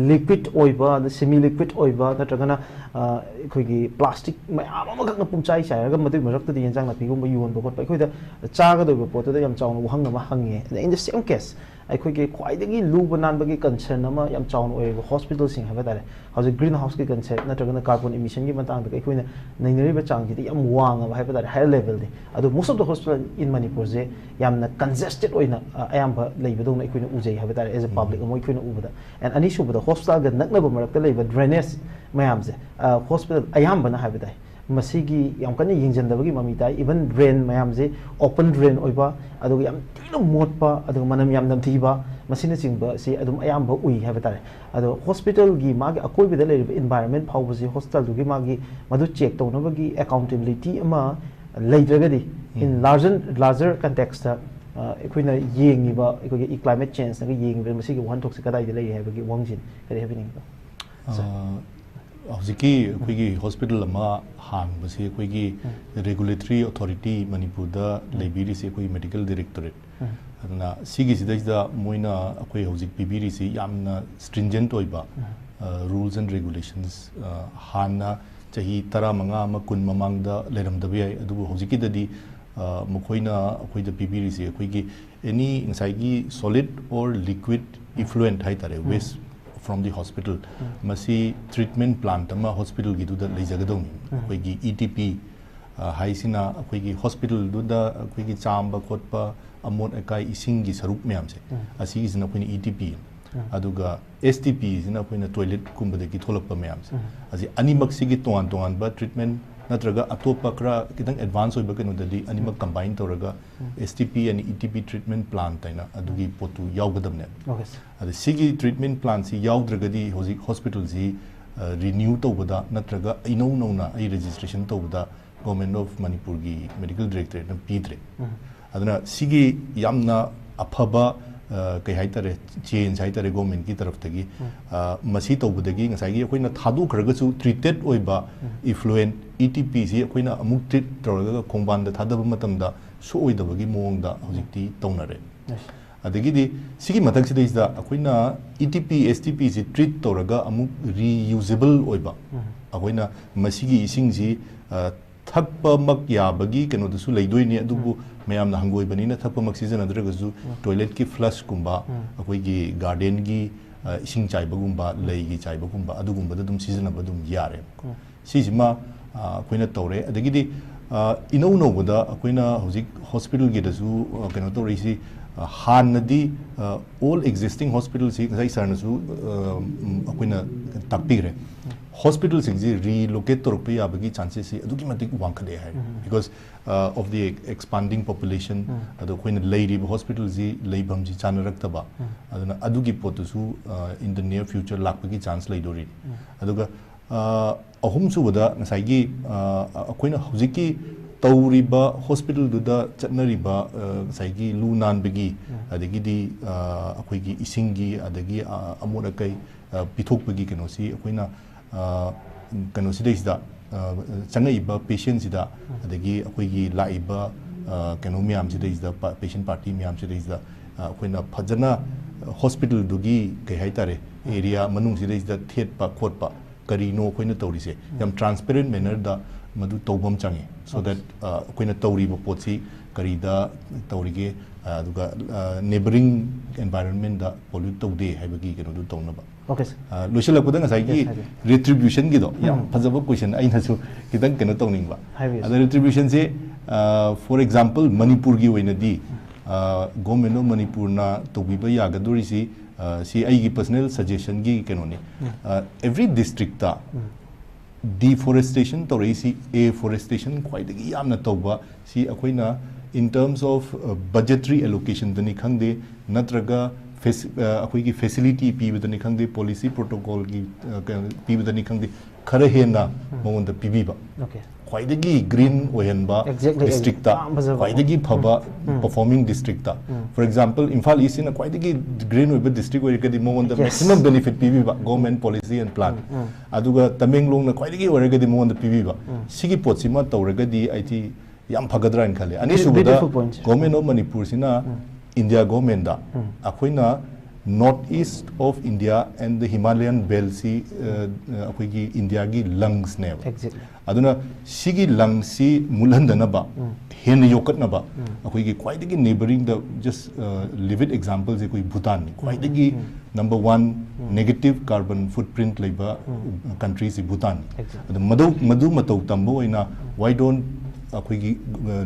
ꯂꯤꯀ꯭ꯋꯤꯠ ꯑꯣꯏꯕ, ꯑꯗ ꯁꯦꯃꯤ ꯂꯤꯀ꯭ꯋꯤꯠ ꯑꯣꯏꯕ, ꯅꯠꯇ꯭ꯔꯒꯅ ꯑꯩꯈꯣꯏꯒꯤ ꯄ꯭ꯂꯥꯁꯇꯤꯛ ꯃꯌꯥꯝ ꯑꯃꯈꯛꯅ ꯄꯨꯝꯆꯥꯏ ꯆꯥꯏꯔꯒ ꯃꯗꯨꯒꯤ ꯃꯔꯛꯇꯗꯤ ꯌꯦꯟꯖꯥꯡ ꯅꯥꯄꯤꯒꯨꯝꯕ ꯌꯣꯟꯕ ꯈꯣꯠꯄ, ꯑꯩꯈꯣꯏꯗ ꯆꯥꯒꯗꯧꯔꯤꯕ ꯄꯣꯠꯇꯨꯗ ꯌꯥꯝ ꯆꯥꯎꯅ ꯋꯥꯍꯪ ꯑꯃ ꯍꯪꯉꯦ꯫ ꯑꯗ in the same case, ꯑꯩꯈꯣꯏꯒꯤ ꯈ꯭ꯋꯥꯏꯗꯒꯤ ꯂꯨꯕ ꯅꯥꯟꯕꯒꯤ concern ꯑꯃ ꯌꯥꯝ ꯆꯥꯎꯅ ꯑꯣꯏꯔꯤꯕ hospitalꯁꯤꯡ ꯍꯥꯏꯕ ꯇꯥꯔꯦ, ꯍꯧꯖꯤꯛ greenhouseꯀꯤ concept ꯅꯠꯇ꯭ꯔꯒꯅ carbon emissionꯒꯤ ꯃꯇꯥꯡꯗ ꯑꯩꯈꯣꯏꯅ ꯅꯩꯅꯔꯤꯕ ꯆꯥꯡꯁꯤꯗꯤ ꯌꯥꯝ ꯋꯥꯡꯉꯕ ꯍꯥꯏꯕ ꯇꯥꯔꯦ, higher levelꯗꯤ꯫ ꯑꯗꯣ most of the hospital in Manipurꯁꯦ ꯌꯥꯝꯅ congested ꯑꯣꯏꯅ ꯑꯌꯥꯝꯕ ꯂꯩꯕꯗꯧꯅ ꯑꯩꯈꯣꯏꯅ ꯎꯖꯩ ꯍꯥꯏꯕ ꯇꯥꯔꯦ, as a public ꯑꯃ ꯑꯩꯈꯣꯏꯅ ꯎꯕꯗ꯫ And ꯑꯅꯤꯁꯨꯕꯗ, hospitalꯒ ꯅꯛꯅꯕ ꯃꯔꯛꯇ ꯂꯩꯕ drainage ꯃꯌꯥꯝꯁꯦ, hospital ꯑꯌꯥꯝꯕꯅ ꯍꯥꯏꯕ ꯇꯥꯏ, ꯃꯁꯤꯒꯤ ꯌꯥꯝ ꯀꯟꯅ ꯌꯦꯡꯁꯤꯟꯗꯕꯒꯤ ꯃꯃꯤ ꯇꯥꯏ꯫ Even drain ꯃꯌꯥꯝꯁꯦ open drain ꯑꯣꯏꯕ, ꯑꯗꯨꯒ ꯌꯥꯝ ꯊꯤꯅ ꯃꯣꯠꯄ, ꯑꯗꯨꯒ ꯃꯅꯝ ꯌꯥꯝ ꯅꯝꯊꯤꯕ, ꯃꯁꯤꯅꯆꯤꯡꯕꯁꯤ ꯑꯗꯨꯝ ꯑꯌꯥꯝꯕ ꯎꯏ ꯍꯥꯏꯕ ꯇꯥꯔꯦ꯫ ꯑꯗꯣ ꯍꯣꯁꯄꯤꯇꯥꯜꯒꯤ ꯃꯥꯒꯤ ꯑꯀꯣꯏꯕꯗ ꯂꯩꯔꯤꯕ environment ꯐꯥꯎꯕꯁꯤ ꯍꯣꯁꯄꯤꯇꯥꯜꯗꯨꯒꯤ ꯃꯥꯒꯤ ꯃꯗꯨ check ꯇꯧꯅꯕꯒꯤ accountability ꯑꯃ ꯂꯩꯇ꯭ꯔꯒꯗꯤ, in larger larger context ꯑ, ꯑꯩꯈꯣꯏꯅ ꯌꯦꯡꯉꯤꯕ, ꯑꯩꯈꯣꯏꯒꯤ climate change ꯅꯒ ꯌꯦꯡꯉꯤꯕ ꯃꯁꯤꯒꯤ ꯋꯥꯍꯟꯊꯣꯛꯁꯦ ꯀꯗꯥꯏꯗ ꯂꯩꯔꯤ ꯍꯥꯏꯕꯒꯤ ꯋꯥꯍꯪꯁꯤꯅꯤ꯫ ꯀꯔꯤ ꯍꯥꯏꯕꯤꯅꯤꯡꯉꯤꯕ? ꯑ, ꯍꯧꯖꯤꯛꯀꯤ ꯑꯩꯈꯣꯏꯒꯤ ꯍꯣꯁꯄꯤꯇꯥꯜ ꯑꯃ ꯍꯥꯡꯕꯁꯤ ꯑꯩꯈꯣꯏꯒꯤ regulatory authority ꯃꯅꯤꯄꯨꯔꯗ ꯂꯩꯕꯤꯔꯤꯁꯤ ꯑꯩꯈꯣꯏ medical directorate꯫ ꯑꯗꯨꯅ ꯁꯤꯒꯤꯁꯤꯗꯩꯁꯤꯗ ꯃꯣꯏꯅ ꯑꯩꯈꯣꯏ ꯍꯧꯖꯤꯛ ꯄꯤꯕꯤꯔꯤꯁꯤ ꯌꯥꯝꯅ stringent ꯑꯣꯏꯕ, ꯑ, rules and regulations, ꯑ, ꯍꯥꯟꯅ ꯆꯍꯤ ꯇꯔꯥꯃꯉꯥ ꯑꯃ ꯀꯨꯟ ꯃꯃꯥꯡꯗ ꯂꯩꯔꯝꯗꯕ ꯌꯥꯏ, ꯑꯗꯨꯕꯨ ꯍꯧꯖꯤꯛꯀꯤꯗꯗꯤ, ꯑ, ꯃꯈꯣꯏꯅ ꯑꯩꯈꯣꯏꯗ ꯄꯤꯕꯤꯔꯤꯁꯤ ꯑꯩꯈꯣꯏꯒꯤ any ꯉꯁꯥꯏꯒꯤ solid or liquid effluent ꯍꯥꯏꯇꯥꯔꯦ, waste from the hospital, ꯃꯁꯤ treatment plant ꯑꯃ ꯍꯣꯁꯄꯤꯇꯥꯜꯒꯤꯗꯨꯗ ꯂꯩꯖꯒꯗꯧꯅꯤ꯫ ꯑꯩꯈꯣꯏꯒꯤ E T P, ꯑ, ꯍꯥꯏꯁꯤꯅ ꯑꯩꯈꯣꯏꯒꯤ ꯍꯣꯁꯄꯤꯇꯥꯜꯗꯨꯗ ꯑꯩꯈꯣꯏꯒꯤ ꯆꯥꯝꯕ ꯈꯣꯠꯄ, ꯑꯃꯣꯠ ꯑꯀꯥꯏ ꯏꯁꯤꯡꯒꯤ ꯁꯔꯨꯛ ꯃꯌꯥꯝꯁꯦ, ꯑꯁꯤꯒꯤꯁꯤꯅ ꯑꯩꯈꯣꯏꯅ E T P, ꯑꯗꯨꯒ S T P ꯁꯤꯅ ꯑꯩꯈꯣꯏꯅ toilet ꯀꯨꯝꯕꯗꯒꯤ ꯊꯣꯛꯂꯛꯄ ꯃꯌꯥꯝꯁꯦ꯫ ꯑꯁꯤ ꯑꯅꯤꯃꯛꯁꯤꯒꯤ ꯇꯣꯉꯥꯟ ꯇꯣꯉꯥꯟꯕ treatment ꯅꯠꯇ꯭ꯔꯒ ꯑꯇꯣꯞꯄ ꯈꯔ ꯈꯤꯇꯪ advance ꯑꯣꯏꯕ ꯀꯩꯅꯣꯗꯗꯤ ꯑꯅꯤꯃꯛ combine ꯇꯧꯔꯒ S T P and E T P treatment plant ꯍꯥꯏꯅ ꯑꯗꯨꯒꯤ ꯄꯣꯠꯇꯨ ꯌꯥꯎꯒꯗꯕꯅꯦ꯫ Okay, sir. ꯑꯗ ꯁꯤꯒꯤ treatment plant ꯁꯤ ꯌꯥꯎꯗ꯭ꯔꯒꯗꯤ ꯍꯧꯖꯤꯛ ꯍꯣꯁꯄꯤꯇꯥꯜꯁꯤ, ꯑ, renew ꯇꯧꯕꯗ ꯅꯠꯇ꯭ꯔꯒ ꯏꯅꯧ ꯅꯧꯅ ꯑꯩ registration ꯇꯧꯕꯗ Government of ꯃꯅꯤꯄꯨꯔꯒꯤ medical directorate ꯅ ꯄꯤꯗ꯭ꯔꯦ꯫ ꯑꯗꯨꯅ ꯁꯤꯒꯤ ꯌꯥꯝꯅ ꯑꯐꯕ, ꯑ, ꯀꯩ ꯍꯥꯏꯇꯥꯔꯦ, change ꯍꯥꯏꯇꯥꯔꯦ government ꯀꯤ ꯇꯔꯐꯇꯒꯤ꯫ ꯑ, ꯃꯁꯤ ꯇꯧꯕꯗꯒꯤ ꯉꯁꯥꯏꯒꯤ ꯑꯩꯈꯣꯏꯅ ꯊꯥꯗꯣꯛꯈ꯭ꯔꯒꯁꯨ treated ꯑꯣꯏꯕ effluent, E T P ꯁꯤ ꯑꯩꯈꯣꯏꯅ ꯑꯃꯨꯛ treat ꯇꯧꯔꯒ ꯈꯣꯡꯕꯥꯟꯗ ꯊꯥꯗꯕ ꯃꯇꯝꯗ ꯁꯣꯛꯑꯣꯏꯗꯕꯒꯤ ꯃꯑꯣꯡꯗ ꯍꯧꯖꯤꯛꯇꯤ ꯇꯧꯅꯔꯦ꯫ ꯑꯗꯒꯤꯗꯤ ꯁꯤꯒꯤ ꯃꯊꯛꯁꯤꯗꯩꯁꯤꯗ ꯑꯩꯈꯣꯏꯅ E T P, S T P ꯁꯤ treat ꯇꯧꯔꯒ ꯑꯃꯨꯛ reusable ꯑꯣꯏꯕ, ꯑꯩꯈꯣꯏꯅ ꯃꯁꯤꯒꯤ ꯏꯁꯤꯡꯁꯤ, ꯑ, ꯊꯛꯄꯃꯛ ꯌꯥꯕꯒꯤ ꯀꯩꯅꯣꯗꯁꯨ ꯂꯩꯗꯣꯏꯅꯤ, ꯑꯗꯨꯕꯨ ꯃꯌꯥꯝꯅ ꯍꯪꯒꯣꯏꯕꯅꯤꯅ ꯊꯛꯄꯃꯛ ꯁꯤꯖꯤꯟꯅꯗ꯭ꯔꯒꯁꯨ toilet ꯀꯤ flush ꯀꯨꯝꯕ, ꯑꯩꯈꯣꯏꯒꯤ garden ꯒꯤ, ꯑ, ꯏꯁꯤꯡ ꯆꯥꯏꯕꯒꯨꯝꯕ, ꯂꯩꯒꯤ ꯆꯥꯏꯕꯒꯨꯝꯕ, ꯑꯗꯨꯒꯨꯝꯕꯗ ꯑꯗꯨꯝ ꯁꯤꯖꯤꯟꯅꯕ ꯑꯗꯨꯝ ꯌꯥꯔꯦ꯫ ꯁꯤꯁꯤꯃ, ꯑ, ꯑꯩꯈꯣꯏꯅ ꯇꯧꯔꯦ꯫ ꯑꯗꯒꯤꯗꯤ, ꯑ, ꯏꯅꯧ ꯅꯧꯕꯗ ꯑꯩꯈꯣꯏꯅ ꯍꯧꯖꯤꯛ ꯍꯣꯁꯄꯤꯇꯥꯜꯒꯤꯗꯁꯨ, ꯑ, ꯀꯩꯅꯣ ꯇꯧꯔꯛꯏꯁꯤ, ꯑ, ꯍꯥꯟꯅꯗꯤ, ꯑ, all existing hospital ꯁꯤ ꯉꯁꯥꯏ ꯁꯥꯔꯅꯁꯨ, ꯑ, ꯎꯝ, ꯑꯩꯈꯣꯏꯅ ꯇꯥꯛꯄꯤꯈ꯭ꯔꯦ꯫ ꯍꯣꯁꯄꯤꯇꯥꯜꯁꯤꯡꯁꯤ ꯔꯤꯂꯣꯀꯦꯠ ꯇꯧꯔꯛꯄ ꯌꯥꯕꯒꯤ ꯆꯥꯟꯁꯦꯁꯁꯤ ꯑꯗꯨꯛꯀꯤ ꯃꯇꯤꯛ ꯋꯥꯡꯈꯠꯂꯛꯑꯦ ꯍꯥꯏ, because of the expanding population, ꯑꯗꯣ ꯑꯩꯈꯣꯏꯅ ꯂꯩꯔꯤꯕ ꯍꯣꯁꯄꯤꯇꯥꯜꯁꯤ ꯂꯩꯐꯝꯁꯤ ꯆꯥꯅꯔꯛꯇꯕ, ꯑꯗꯨꯅ ꯑꯗꯨꯒꯤ ꯄꯣꯠꯇꯨꯁꯨ in the near future ꯂꯥꯛꯄꯒꯤ ꯆꯥꯟꯁ ꯂꯩꯗꯣꯔꯤ꯫ ꯑꯗꯨꯒ ꯑꯍꯨꯝꯁꯨꯕꯗ ꯉꯁꯥꯏꯒꯤ ꯑꯩꯈꯣꯏꯅ ꯍꯧꯖꯤꯛꯀꯤ ꯇꯧꯔꯤꯕ ꯍꯣꯁꯄꯤꯇꯥꯜꯗꯨꯗ ꯆꯠꯅꯔꯤꯕ ꯉꯁꯥꯏꯒꯤ ꯂꯨ ꯅꯥꯟꯕꯒꯤ, ꯑꯗꯒꯤꯗꯤ ꯑꯩꯈꯣꯏꯒꯤ ꯏꯁꯤꯡꯒꯤ, ꯑꯗꯒꯤ ꯑꯃꯣꯠ ꯑꯀꯥꯏ ꯄꯤꯊꯣꯛꯄꯒꯤ ꯀꯩꯅꯣꯁꯤ ꯑꯩꯈꯣꯏꯅ ꯀꯩꯅꯣꯁꯤꯗꯩꯁꯤꯗ, ꯆꯪꯉꯛꯏꯕ ꯄꯦꯁꯦꯟꯁꯤꯗ, ꯑꯗꯒꯤ ꯑꯩꯈꯣꯏꯒꯤ ꯂꯥꯛꯏꯕ ꯀꯩꯅꯣ ꯃꯌꯥꯝꯁꯤꯗꯩꯁꯤꯗ, ꯄꯦꯁꯦꯟ ꯄꯥꯔꯇꯤ ꯃꯌꯥꯝꯁꯤꯗꯩꯁꯤꯗ ꯑꯩꯈꯣꯏꯅ ꯐꯖꯅ ꯍꯣꯁꯄꯤꯇꯥꯜꯗꯨꯒꯤ, ꯀꯩ ꯍꯥꯏꯇꯥꯔꯦ, ꯑꯦꯔꯤꯌꯥ ꯃꯅꯨꯡꯁꯤꯗꯩꯁꯤꯗ ꯊꯦꯠꯄ ꯈꯣꯠꯄ ꯀꯔꯤꯅꯣ ꯑꯩꯈꯣꯏꯅ ꯇꯧꯔꯤꯁꯦ, ꯌꯥꯝ ꯇ꯭ꯔꯥꯟꯁꯄꯦꯔꯦꯟ ꯃꯦꯅꯔꯗ ꯃꯗꯨ ꯇꯧꯕ ꯑꯃ ꯆꯪꯉꯤ, so that ꯑꯩꯈꯣꯏꯅ ꯇꯧꯔꯤꯕ ꯄꯣꯠꯁꯤ ꯀꯔꯤꯗ ꯇꯧꯔꯤꯒꯦ, ꯑꯗꯨꯒ ꯅꯦꯕꯔꯤꯡ ꯑꯦꯟꯚꯥꯏꯔꯣꯟꯃꯦꯟꯗ ꯄꯣꯂ꯭ꯌꯨꯠ ꯇꯧꯗꯦ ꯍꯥꯏꯕꯒꯤ ꯀꯩꯅꯣꯗꯨ ꯇꯧꯅꯕ꯫ Okay, sir. ꯂꯣꯏꯁꯤꯜꯂꯛꯄꯗ ꯉꯁꯥꯏꯒꯤ Yes, sir. ꯔꯤꯇ꯭ꯔꯤꯕ꯭ꯌꯨꯁꯟꯒꯤꯗꯣ ꯌꯥꯝ ꯎꯝ. ꯐꯖꯕ ꯀꯣꯏꯁꯟ, ꯑꯩꯅꯁꯨ ꯈꯤꯇꯪ ꯀꯩꯅꯣ ꯇꯧꯅꯤꯡꯕ꯫ ꯍꯥꯏꯕꯤꯌꯨ, ꯑꯗ sir. ꯔꯤꯇ꯭ꯔꯤꯕ꯭ꯌꯨꯁꯟꯁꯦ, for example, ꯃꯅꯤꯄꯨꯔꯒꯤ ꯑꯣꯏꯅꯗꯤ ꯒꯣꯔꯃꯦꯟ ꯑꯣꯐ ꯃꯅꯤꯄꯨꯔꯅ ꯇꯧꯕꯤꯕ ꯌꯥꯒꯗꯣꯔꯤꯁꯤ, ꯁꯤ ꯑꯩꯒꯤ ꯄꯔꯁꯅꯦꯜ ꯁꯖꯦꯁꯟꯒꯤ ꯀꯩꯅꯣꯅꯤ꯫ ꯑꯦꯚ꯭ꯔꯤ ꯗꯤꯁꯇ꯭ꯔꯤꯛꯇ ꯗꯤꯐꯣꯔꯦꯁꯇꯦꯁꯟ ꯇꯧꯔꯛꯏꯁꯤ, ꯑꯦꯐꯣꯔꯦꯁꯇꯦꯁꯟ ꯈ꯭ꯋꯥꯏꯗꯒꯤ ꯌꯥꯝꯅ ꯇꯧꯕ ꯁꯤ ꯑꯩꯈꯣꯏꯅ in terms of budgetary allocationꯗꯅꯤ ꯈꯪꯗꯦ, ꯅꯠꯇ꯭ꯔꯒ ꯐꯦꯁ-, ꯑꯩꯈꯣꯏꯒꯤ ꯐꯦꯁꯤꯂꯤꯇꯤ ꯄꯤꯕꯗꯅꯤ ꯈꯪꯗꯦ, ꯄꯣꯂꯤꯁꯤ ꯄ꯭ꯔꯣꯇꯣꯀꯣꯜꯒꯤ ꯄꯤꯕꯗꯅꯤ ꯈꯪꯗꯦ, ꯈꯔ ꯍꯦꯟꯅ ꯃꯉꯣꯟꯗ ꯄꯤꯕꯤꯕ꯫ Okay. ꯈ꯭ꯋꯥꯏꯗꯒꯤ ꯒ꯭ꯔꯤꯟ ꯑꯣꯏꯍꯟꯕ Exactly, exactly. ꯗꯤꯁꯇ꯭ꯔꯤꯛꯇ, ꯌꯥꯝ ꯐꯖꯕ꯫ ꯈ꯭ꯋꯥꯏꯗꯒꯤ ꯐꯕ um. Performing district, um. for example, Imphal ꯏꯁꯁꯤꯅ ꯈ꯭ꯋꯥꯏꯗꯒꯤ ꯒ꯭ꯔꯤꯟ ꯑꯣꯏꯕ ꯗꯤꯁꯇ꯭ꯔꯤꯛ ꯑꯣꯏꯔꯒꯗꯤ ꯃꯉꯣꯟꯗ Yes. ꯃꯦꯛꯁꯤꯃꯝ ꯕꯦꯅꯤꯐꯤꯠ ꯄꯤꯕꯤꯕ, government policy and plan. Um. ꯑꯗꯨꯒ ꯇꯃꯦꯡꯂꯣꯡꯅ ꯈ꯭ꯋꯥꯏꯗꯒꯤ ꯑꯣꯏꯔꯒꯗꯤ ꯃꯉꯣꯟꯗ ꯄꯤꯕꯤꯕ꯫ ꯎꯝ. ꯁꯤꯒꯤ ꯄꯣꯠꯁꯤꯃ ꯇꯧꯔꯒꯗꯤ ꯑꯩꯗꯤ ꯌꯥꯝ ꯐꯒꯗ꯭ꯔꯥ ꯍꯥꯏꯅ ꯈꯜꯂꯦ꯫ ꯑꯅꯤꯁꯨꯕꯗ, Beautiful point, sir. Government of ꯃꯅꯤꯄꯨꯔꯁꯤꯅ ꯎꯝ. ꯏꯟꯗꯤꯌꯥ ꯒꯣꯔꯃꯦꯟꯗ ꯎꯝ. ꯑꯩꯈꯣꯏꯅ North East of India and the Himalayan Beltꯁꯤ, ꯑꯩꯈꯣꯏꯒꯤ ꯏꯟꯗꯤꯌꯥꯒꯤ ꯂꯪꯁꯅꯦꯕ꯫ Exactly. ꯑꯗꯨꯅ ꯁꯤꯒꯤ ꯂꯪꯁꯤ ꯃꯨꯠꯍꯟꯗꯅꯕ, ꯎꯝ. ꯍꯦꯟꯅ ꯌꯣꯛꯈꯠꯅꯕ, ꯎꯝ. ꯑꯩꯈꯣꯏꯒꯤ ꯈ꯭ꯋꯥꯏꯗꯒꯤ ꯅꯦꯕꯔꯤꯡꯗ, just ꯂꯤꯚꯤꯠ ꯑꯦꯛꯖꯥꯝꯄꯜꯁꯦ ꯑꯩꯈꯣꯏ ꯚꯨꯇꯥꯟꯅꯤ꯫ ꯈ꯭ꯋꯥꯏꯗꯒꯤ ꯎꯝ. ꯅꯝꯕꯔ ꯋꯥꯟ ꯎꯝ. ꯅꯦꯒꯦꯇꯤꯚ ꯀꯥꯔꯕꯟ ꯐꯨꯠ ꯄ꯭ꯔꯤꯟꯠ ꯂꯩꯕ ꯎꯝ. ꯀꯟꯇ꯭ꯔꯤꯁꯤ ꯚꯨꯇꯥꯟꯅꯤ꯫ Exactly. ꯑꯗꯨ ꯃꯗꯨ, ꯃꯗꯨ ꯃꯇꯧ ꯇꯝꯕ ꯑꯣꯏꯅ, why don't ꯑꯩꯈꯣꯏꯒꯤ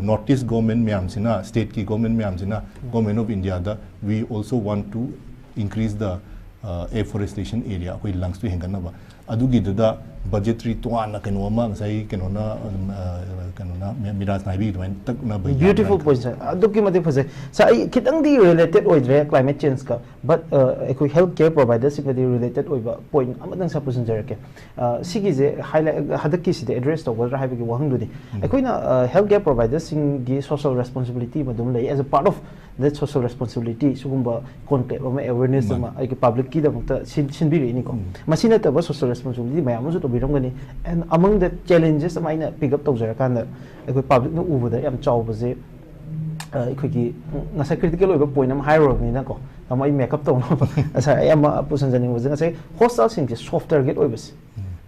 ꯅꯣꯔꯠ ꯏꯁ ꯒꯣꯔꯃꯦꯟ ꯃꯌꯥꯝꯁꯤꯅ, ꯁ꯭ꯇꯦꯠꯀꯤ ꯒꯣꯔꯃꯦꯟ ꯃꯌꯥꯝꯁꯤꯅ, ꯒꯣꯔꯃꯦꯟ ꯑꯣꯐ ꯏꯟꯗꯤꯌꯥꯗ, we also want to increase the afforestation area, ꯑꯩꯈꯣꯏ ꯂꯪꯁꯇꯨ ꯍꯦꯟꯒꯠꯅꯕ꯫ ꯑꯗꯨꯒꯤꯗꯨꯗ ꯕꯖꯦꯇꯔꯤ ꯇꯣꯉꯥꯟꯅ ꯀꯩꯅꯣ ꯑꯃ ꯉꯁꯥꯏ ꯀꯩꯅꯣꯅ ꯑꯗꯨꯝ, ꯑ, ꯀꯩꯅꯣꯅ ꯃꯤ- ꯃꯤꯔꯥꯖꯅ ꯍꯥꯏꯕꯤꯗꯨꯃꯥꯏꯅ ꯇꯛꯅꯕ ꯌꯥꯝꯅ ꯕ꯭ꯌꯨꯇꯤꯐꯨꯜ ꯄꯣꯏꯟꯠ, ꯁꯥꯔ꯫ ꯑꯗꯨꯛꯀꯤ ꯃꯇꯤꯛ ꯐꯖꯩ꯫ ꯁꯥꯔ, ꯑꯩ ꯈꯤꯇꯪꯗꯤ ꯔꯤꯂꯦꯇꯦꯗ ꯑꯣꯏꯗ꯭ꯔꯦ ꯀ꯭ꯂꯥꯏꯃꯦꯠ ꯆꯦꯟꯖꯀ, ꯕꯠ ꯑꯩꯈꯣꯏ ꯍꯦꯜꯊ ꯀꯦꯌꯔ ꯄ꯭ꯔꯣꯚꯥꯏꯗꯔꯁꯤꯡꯒꯗꯤ ꯔꯤꯂꯦꯇꯦꯗ ꯑꯣꯏꯕ ꯄꯣꯏꯟꯠ ꯑꯃꯇꯪ ꯁꯥꯔ ꯄꯨꯁꯤꯟꯖꯔꯛꯀꯦ꯫ ꯑ, ꯁꯤꯒꯤꯁꯦ ꯍꯥꯏꯂꯥꯏꯠ ꯍꯟꯗꯛꯀꯤꯁꯤꯗ ꯑꯦꯗ꯭ꯔꯦꯁ ꯇꯧꯒꯗ꯭ꯔꯥ ꯍꯥꯏꯕꯒꯤ ꯋꯥꯍꯪꯗꯨꯅꯤ꯫ ꯑꯩꯈꯣꯏꯅ ꯍꯦꯜꯊ ꯀꯦꯌꯔ ꯄ꯭ꯔꯣꯚꯥꯏꯗꯔꯁꯤꯡꯒꯤ ꯁꯣꯁꯤꯌꯦꯜ ꯔꯦꯁꯄꯣꯟꯁꯤꯕꯤꯂꯤꯇꯤ ꯑꯃ ꯑꯗꯨꯝ ꯂꯩ꯫ ꯑꯦꯁ ꯑ part of that social responsibility ꯁꯤꯒꯨꯝꯕ ꯀꯣꯟꯀ꯭ꯂꯦꯕ ꯑꯃ, ꯑꯦꯋꯦꯔꯅꯦꯁ ꯃꯥꯅꯤ꯫ ꯑꯃ ꯑꯩꯒꯤ ꯄꯕ꯭ꯂꯤꯛꯀꯤꯗꯃꯛꯇ ꯁꯤꯟ- ꯁꯤꯟꯕꯤꯔꯛꯏꯅꯤꯀꯣ꯫ ꯃꯁꯤ ꯅꯠꯇꯕ ꯁꯣꯁꯤꯌꯦꯜ ꯔꯦꯁꯄꯣꯟꯁꯤꯕꯤꯂꯤꯇꯤ ꯃꯌꯥꯝ ꯑꯃꯁꯨ ꯇꯧꯕꯤꯔꯝꯒꯅꯤ꯫ ꯑꯦꯟ ꯑꯃꯪ ꯗ ꯆꯦꯂꯦꯟꯖꯦꯁ ꯑꯃ ꯑꯩꯅ ꯄꯤꯛ ꯑꯞ ꯇꯧꯖꯔꯀꯥꯟꯗ, ꯑꯩꯈꯣꯏ ꯄꯕ꯭ꯂꯤꯛꯅ ꯎꯕꯗ ꯌꯥꯝ ꯆꯥꯎꯕꯁꯦ, ꯑ, ꯑꯩꯈꯣꯏꯒꯤ ꯉꯁꯥꯏ ꯀ꯭ꯔꯤꯇꯤꯀꯦꯜ ꯑꯣꯏꯕ ꯄꯣꯏꯟꯠ ꯑꯃ ꯍꯥꯏꯔꯨꯔꯕꯅꯤꯅꯀꯣ, ꯇꯥꯃꯣ, ꯑꯩ ꯃꯦꯀꯞ ꯇꯧꯅꯕ ꯉꯁꯥꯏ ꯑꯩ ꯑꯃ ꯄꯨꯁꯤꯟꯖꯅꯤꯡꯕꯁꯦ, ꯉꯁꯥꯏ ꯍꯣꯁꯇꯥꯜꯁꯤꯡꯁꯦ ꯁꯣꯐ ꯇꯥꯔꯒꯦꯠ ꯑꯣꯏꯕꯁꯦ,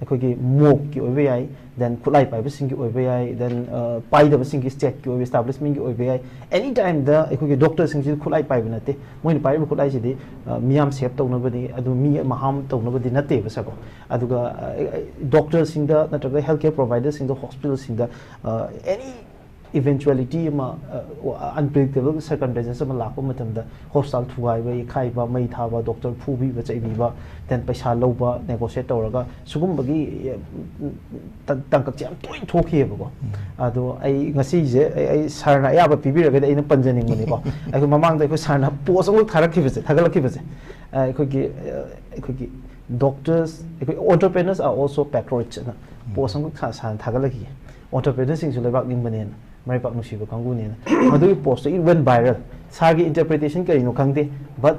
ꯑꯩꯈꯣꯏꯒꯤ ꯃꯣꯞꯀꯤ ꯑꯣꯏꯕ ꯌꯥꯏ, ꯗꯦꯟ ꯈꯨꯠꯂꯥꯏ ꯄꯥꯏꯕꯁꯤꯡꯒꯤ ꯑꯣꯏꯕ ꯌꯥꯏ, ꯗꯦꯟ ꯄꯥꯏꯗꯕꯁꯤꯡꯒꯤ ꯁ꯭ꯇꯦꯠꯀꯤ ꯑꯣꯏꯕ ꯏꯁꯇꯥꯕ꯭ꯂꯤꯁꯃꯦꯟꯒꯤ ꯑꯣꯏꯕ ꯌꯥꯏ꯫ ꯑꯦꯅꯤ ꯇꯥꯏꯝꯗ ꯑꯩꯈꯣꯏꯒꯤ ꯗꯣꯛꯇꯔꯁꯤꯡꯁꯤꯁꯨ ꯈꯨꯠꯂꯥꯏ ꯄꯥꯏꯕ ꯅꯠꯇꯦ꯫ ꯃꯣꯏꯅ ꯄꯥꯏꯔꯤꯕ ꯈꯨꯠꯂꯥꯏꯁꯤꯗꯤ, ꯑ, ꯃꯤꯌꯥꯝ ꯁꯦꯞ ꯇꯧꯅꯕꯅꯤ, ꯑꯗꯨ ꯃꯤ ꯑꯃ ꯍꯥꯔꯝ ꯇꯧꯅꯕꯗꯤ ꯅꯠꯇꯦꯕ, ꯁꯥꯔꯀꯣ꯫ ꯑꯗꯨꯒ, ꯑ, ꯑ, ꯗꯣꯛꯇꯔꯁꯤꯡꯗ ꯅꯠꯇ꯭ꯔꯒ ꯍꯦꯜꯊ ꯀꯦꯌꯔ ꯄ꯭ꯔꯣꯚꯥꯏꯗꯔꯁꯤꯡꯗ, ꯍꯣꯁꯄꯤꯇꯥꯜꯁꯤꯡꯗ, ꯑ, ꯑꯦꯅꯤ ꯏꯚꯦꯟꯆꯨꯋꯦꯂꯤꯇꯤ ꯑꯃ, ꯑꯟꯄ꯭ꯔꯤꯗꯤꯛꯇꯦꯕꯜ ꯁꯔꯀꯝꯁꯇꯦꯟꯁꯦꯁ ꯑꯃ ꯂꯥꯛꯄ ꯃꯇꯝꯗ ꯍꯣꯁꯄꯤꯇꯥꯜ ꯊꯨꯒꯥꯏꯕ, ꯌꯩꯈꯥꯏꯕ, ꯃꯩ ꯊꯥꯕ, ꯗꯣꯛꯇꯔ ꯐꯨꯕꯤꯕ, ꯆꯩꯕꯤꯕ, ꯗꯦꯟ ꯄꯩꯁꯥ ꯂꯧꯕ, ꯅꯦꯒꯣꯁꯤꯌꯦꯠ ꯇꯧꯔꯒ ꯁꯤꯒꯨꯝꯕꯒꯤ, ꯑ, ꯇ- ꯇꯥꯡꯀꯛꯁꯦ ꯌꯥꯝ ꯇꯣꯏꯅ ꯊꯣꯛꯈꯤꯑꯕꯀꯣ꯫ ꯑꯗꯣ ꯑꯩ ꯉꯁꯤꯁꯦ ꯑꯩ, ꯑꯩ ꯁꯥꯔꯅ ꯑꯌꯥꯕ ꯄꯤꯕꯤꯔꯒꯗꯤ ꯑꯩꯅ ꯄꯟꯖꯅꯤꯡꯕꯅꯤꯀꯣ꯫ ꯑꯩꯈꯣꯏ ꯃꯃꯥꯡꯗ ꯑꯩꯈꯣꯏ ꯁꯥꯔꯅ ꯄꯣꯁ ꯑꯃꯈꯛ ꯊꯥꯔꯛꯈꯤꯕꯁꯦ, ꯊꯥꯒꯠꯂꯛꯈꯤꯕꯁꯦ, ꯑ, ꯑꯩꯈꯣꯏꯒꯤ, ꯑ, ꯑꯩꯈꯣꯏꯒꯤ ꯗꯣꯛꯇꯔꯁ, ꯑꯩꯈꯣꯏ entrepreneurs are also patriots ꯑꯅ ꯄꯣꯁ ꯑꯃꯈꯛ ꯁꯥ- ꯁꯥꯔꯅ ꯊꯥꯒꯠꯂꯛꯈꯤꯌꯦ꯫ ꯑꯣꯟꯇꯔꯄ꯭ꯔꯦꯅꯔꯁꯤꯡꯁꯨ ꯂꯩꯕꯥꯛ ꯅꯤꯡꯕꯅꯦꯅ, ꯃꯔꯩꯄꯥꯛ ꯅꯨꯡꯁꯤꯕ ꯀꯥꯡꯕꯨꯅꯦꯅ꯫ ꯃꯗꯨꯒꯤ ꯄꯣꯁꯇꯣ it went viral꯫ ꯁꯥꯔꯒꯤ ꯏꯟꯇꯔꯄ꯭ꯔꯤꯇꯦꯁꯟ ꯀꯔꯤꯅꯣ ꯈꯪꯗꯦ, ꯕꯠ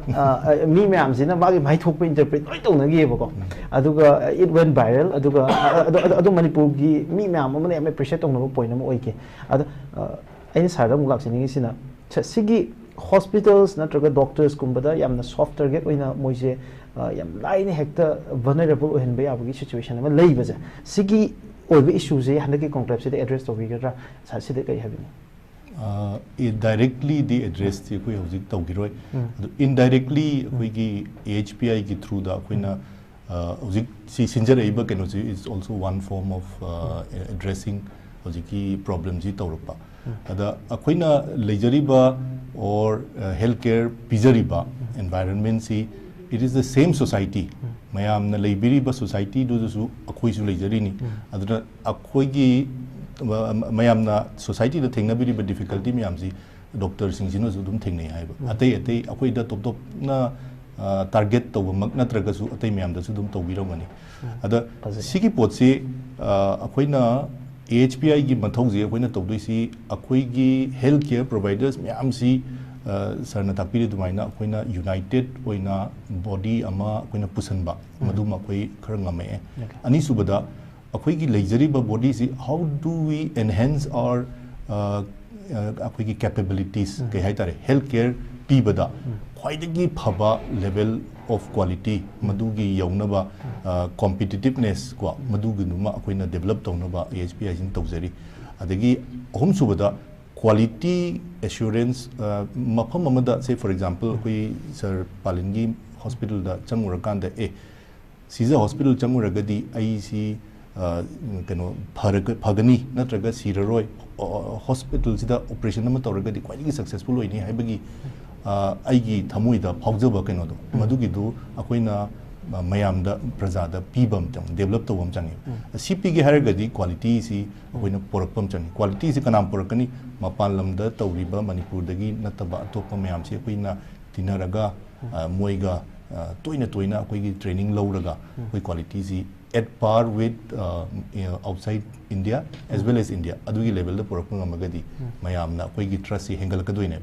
ꯃꯤ ꯃꯌꯥꯝꯁꯤꯅ ꯃꯥꯒꯤ ꯃꯥꯏꯊꯣꯛꯄ ꯏꯟꯇꯔꯄ꯭ꯔꯤꯠ ꯂꯣꯏ ꯇꯧꯅꯈꯤꯑꯕꯀꯣ꯫ ꯑꯗꯨꯒ it went viral꯫ ꯑꯗꯨꯒ ꯑ- ꯑꯗꯨ ꯑꯗꯨ- ꯑꯗꯨ ꯃꯅꯤꯄꯨꯔꯒꯤ ꯃꯤ ꯃꯌꯥꯝ ꯑꯃꯅ ꯌꯥꯝ ꯑꯦꯄ꯭ꯔꯤꯁꯤꯌꯦꯠ ꯇꯧꯅꯕ ꯄꯣꯏꯟꯠ ꯑꯃ ꯑꯣꯏꯈꯤ꯫ ꯑꯗ ꯑ, ꯑꯩꯅ ꯁꯥꯔꯗ ꯑꯃꯨꯛ ꯂꯥꯛꯆꯅꯤꯡꯉꯤꯁꯤꯅ, ꯁ- ꯁꯤꯒꯤ ꯍꯣꯁꯄꯤꯇꯥꯜꯁ ꯅꯠꯇ꯭ꯔꯒ ꯗꯣꯛꯇꯔꯁꯀꯨꯝꯕꯗ ꯌꯥꯝꯅ ꯁꯣꯐ ꯇꯥꯔꯒꯦꯠ ꯑꯣꯏꯅ ꯃꯣꯏꯁꯦ, ꯑ, ꯌꯥꯝ ꯂꯥꯏꯅ ꯍꯦꯛꯇ ꯚꯜꯅꯔꯦꯕꯜ ꯑꯣꯏꯍꯟꯕ ꯌꯥꯕꯒꯤ ꯁꯤꯆꯨꯋꯦꯁꯟ ꯑꯃ ꯂꯩꯕꯁꯦ, ꯁꯤꯒꯤ ꯑꯣꯏꯕ ꯏꯁꯨꯁꯦ ꯍꯟꯗꯛꯀꯤ ꯀꯣꯟꯀ꯭ꯂꯦꯕꯁꯤꯗ ꯑꯦꯗ꯭ꯔꯦꯁ ꯇꯧꯕꯤꯒꯗ꯭ꯔꯥ? ꯁꯥꯔ, ꯁꯤꯗ ꯀꯔꯤ ꯍꯥꯏꯕꯤꯅꯤꯡꯉꯤ? ꯗꯥꯏꯔꯦꯛꯂꯤꯗꯤ ꯑꯦꯗ꯭ꯔꯦꯁꯇꯤ ꯑꯩꯈꯣꯏ ꯍꯧꯖꯤꯛ ꯇꯧꯈꯤꯔꯣꯏ꯫ ꯑꯗꯨ ꯏꯟꯗꯥꯏꯔꯦꯛꯂꯤ ꯑꯩꯈꯣꯏꯒꯤ ꯑꯦ ꯑꯩꯆ ꯄꯤ ꯑꯥꯏꯒꯤ ꯊ꯭ꯔꯨꯗ ꯑꯩꯈꯣꯏꯅ, ꯑ, ꯍꯧꯖꯤꯛ ꯁꯤ ꯁꯤꯟꯖꯔꯛꯏꯕ ꯀꯩꯅꯣꯁꯤ is also one form of, ꯑ, addressing ꯍꯧꯖꯤꯛꯀꯤ ꯄ꯭ꯔꯣꯕ꯭ꯂꯦꯝꯁꯤ ꯇꯧꯔꯛꯄ꯫ ꯑꯗ ꯑꯩꯈꯣꯏꯅ ꯂꯩꯖꯔꯤꯕ ꯑꯣꯔ ꯍꯦꯜꯊ ꯀꯦꯌꯔ ꯄꯤꯖꯔꯤꯕ ꯑꯦꯟꯚꯥꯏꯔꯟꯃꯦꯟꯁꯤ, it is the same society꯫ ꯃꯌꯥꯝꯅ ꯂꯩꯕꯤꯔꯤꯕ ꯁꯣꯁꯥꯏꯇꯤꯗꯨꯗꯁꯨ ꯑꯩꯈꯣꯏꯁꯨ ꯂꯩꯖꯔꯤꯅꯤ꯫ ꯑꯗꯨꯅ ꯑꯩꯈꯣꯏꯒꯤ ꯃ- ꯃꯌꯥꯝꯅ ꯁꯣꯁꯥꯏꯇꯤꯗ ꯊꯦꯡꯅꯕꯤꯔꯤꯕ ꯗꯤꯐꯤꯀꯜꯇꯤ ꯃꯌꯥꯝꯁꯤ ꯗꯣꯛꯇꯔꯁꯤꯡꯁꯤꯅꯁꯨ ꯑꯗꯨꯝ ꯊꯦꯡꯅꯩ ꯍꯥꯏꯕ꯫ ꯑꯇꯩ ꯑꯇꯩ ꯑꯩꯈꯣꯏꯗ ꯇꯣꯞ ꯇꯣꯞꯅ ꯇꯥꯔꯒꯦꯠ ꯇꯧꯕꯃꯛ ꯅꯠꯇ꯭ꯔꯒꯁꯨ ꯑꯇꯩ ꯃꯌꯥꯝꯗꯁꯨ ꯑꯗꯨꯝ ꯇꯧꯕꯤꯔꯝꯒꯅꯤ꯫ ꯑꯗ ꯐꯖꯩ꯫ ꯁꯤꯒꯤ ꯄꯣꯠꯁꯤ ꯑ, ꯑꯩꯈꯣꯏꯅ ꯑꯦ ꯑꯩꯆ ꯄꯤ ꯑꯥꯏꯒꯤ ꯃꯊꯧꯁꯤ ꯑꯩꯈꯣꯏꯅ ꯇꯧꯗꯣꯏꯁꯤ ꯑꯩꯈꯣꯏꯒꯤ ꯍꯦꯜꯊ ꯀꯦꯌꯔ ꯄ꯭ꯔꯣꯚꯥꯏꯗꯔꯁ ꯃꯌꯥꯝꯁꯤ, ꯑ, ꯁꯥꯔꯅ ꯇꯥꯛꯄꯤꯔꯤ ꯑꯗꯨꯃꯥꯏꯅ ꯑꯩꯈꯣꯏꯅ ꯌꯨꯅꯥꯏꯇꯦꯠ ꯑꯣꯏꯅ ꯕꯣꯗꯤ ꯑꯃ ꯑꯩꯈꯣꯏꯅ ꯄꯨꯁꯟꯕ, ꯃꯗꯨꯃ ꯑꯩꯈꯣꯏ ꯈꯔ ꯉꯝꯃꯛꯑꯦ꯫ ꯑꯅꯤꯁꯨꯕꯗ, ꯑꯩꯈꯣꯏꯒꯤ ꯂꯩꯖꯔꯤꯕ ꯕꯣꯗꯤꯁꯤ, how do we enhance our, ꯑ, ꯑ, ꯑꯩꯈꯣꯏꯒꯤ ꯀꯦꯄꯦꯕꯤꯂꯤꯇꯤꯁ, ꯀꯩ ꯍꯥꯏꯇꯥꯔꯦ, ꯍꯦꯜꯊ ꯀꯦꯌꯔ ꯄꯤꯕꯗ ꯈ꯭ꯋꯥꯏꯗꯒꯤ ꯐꯕ ꯂꯦꯚꯦꯜ ꯑꯣꯐ ꯀ꯭ꯋꯥꯂꯤꯇꯤ, ꯃꯗꯨꯒꯤ ꯌꯧꯅꯕ, ꯑ, ꯀꯣꯝꯄꯤꯇꯤꯇꯤꯞꯅꯦꯁ ꯀꯣ, ꯃꯗꯨꯒꯤꯗꯨꯃ ꯑꯩꯈꯣꯏꯅ ꯗꯦꯕꯂꯞ ꯇꯧꯅꯕ ꯑꯦ ꯑꯩꯆ ꯄꯤ ꯑꯥꯏꯁꯤꯅ ꯇꯧꯖꯔꯤ꯫ ꯑꯗꯒꯤ ꯑꯍꯨꯝꯁꯨꯕꯗ, ꯀ꯭ꯋꯥꯂꯤꯇꯤ ꯑꯦꯁꯨꯔꯦꯟꯁ, ꯑ, ꯃꯐꯝ ꯑꯃꯗ, ꯁꯦ ꯐꯣꯔ ꯑꯦꯛꯖꯥꯝꯄꯜ, ꯑꯩꯈꯣꯏ ꯁꯥꯔ ꯄꯥꯂꯤꯟꯒꯤ ꯍꯣꯁꯄꯤꯇꯥꯜꯗ ꯆꯪꯉꯨꯔꯀꯥꯟꯗ, ꯑꯦ, ꯁꯤꯖ ꯍꯣꯁꯄꯤꯇꯥꯜ ꯆꯪꯉꯨꯔꯒꯗꯤ ꯑꯩꯁꯤ, ꯑ, ꯀꯩꯅꯣ, ꯐꯔꯒ-, ꯐꯒꯅꯤ ꯅꯠꯇ꯭ꯔꯒ ꯁꯤꯔꯔꯣꯏ, ꯑ, ꯍꯣꯁꯄꯤꯇꯥꯜꯁꯤꯗ ꯑꯣꯄꯔꯦꯁꯟ ꯑꯃ ꯇꯧꯔꯒꯗꯤ ꯈ꯭ꯋꯥꯏꯗꯒꯤ ꯁꯛꯁꯦꯁꯐꯨꯜ ꯑꯣꯏꯅꯤ ꯍꯥꯏꯕꯒꯤ, ꯑ, ꯑꯩꯒꯤ ꯊꯃꯣꯏꯗ ꯐꯥꯎꯖꯕ ꯀꯩꯅꯣꯗꯣ, ꯃꯗꯨꯒꯤꯗꯨ ꯑꯩꯈꯣꯏꯅ, ꯑ, ꯃꯌꯥꯝꯗ, ꯄ꯭ꯔꯖꯥꯗ ꯄꯤꯕ ꯑꯃ ꯆꯪꯉꯤ, ꯗꯦꯕꯂꯞ ꯇꯧꯕ ꯑꯃ ꯆꯪꯉꯤ꯫ ꯁꯤ ꯄꯤꯒꯦ ꯍꯥꯏꯔꯒꯗꯤ ꯀ꯭ꯋꯥꯂꯤꯇꯤꯁꯤ ꯑꯩꯈꯣꯏꯅ ꯄꯨꯔꯛꯄ ꯑꯃ ꯆꯪꯉꯤ꯫ ꯀ꯭ꯋꯥꯂꯤꯇꯤꯁꯤ ꯀꯅꯥꯅ ꯄꯨꯔꯛꯀꯅꯤ? ꯃꯄꯥꯟ ꯂꯝꯗ ꯇꯧꯔꯤꯕ, ꯃꯅꯤꯄꯨꯔꯗꯒꯤ ꯅꯠꯇꯕ ꯑꯇꯣꯞꯄ ꯃꯌꯥꯝꯁꯤ ꯑꯩꯈꯣꯏꯅ ꯇꯤꯟꯅꯔꯒ, ꯑ, ꯃꯣꯏꯒ, ꯑ, ꯇꯣꯏꯅ ꯇꯣꯏꯅ ꯑꯩꯈꯣꯏꯒꯤ ꯇ꯭ꯔꯦꯅꯤꯡ ꯂꯧꯔꯒ ꯑꯩꯈꯣꯏ ꯀ꯭ꯋꯥꯂꯤꯇꯤꯁꯤ at par with, ꯑ, you know, outside India as well as India, ꯑꯗꯨꯒꯤ ꯂꯦꯚꯦꯜꯗ ꯄꯨꯔꯛꯄ ꯉꯝꯃꯒꯗꯤ ꯃꯌꯥꯝꯅ ꯑꯩꯈꯣꯏꯒꯤ ꯇ꯭ꯔꯁꯁꯤ ꯍꯦꯟꯒꯠꯂꯛꯀꯗꯣꯏꯅꯦꯕ꯫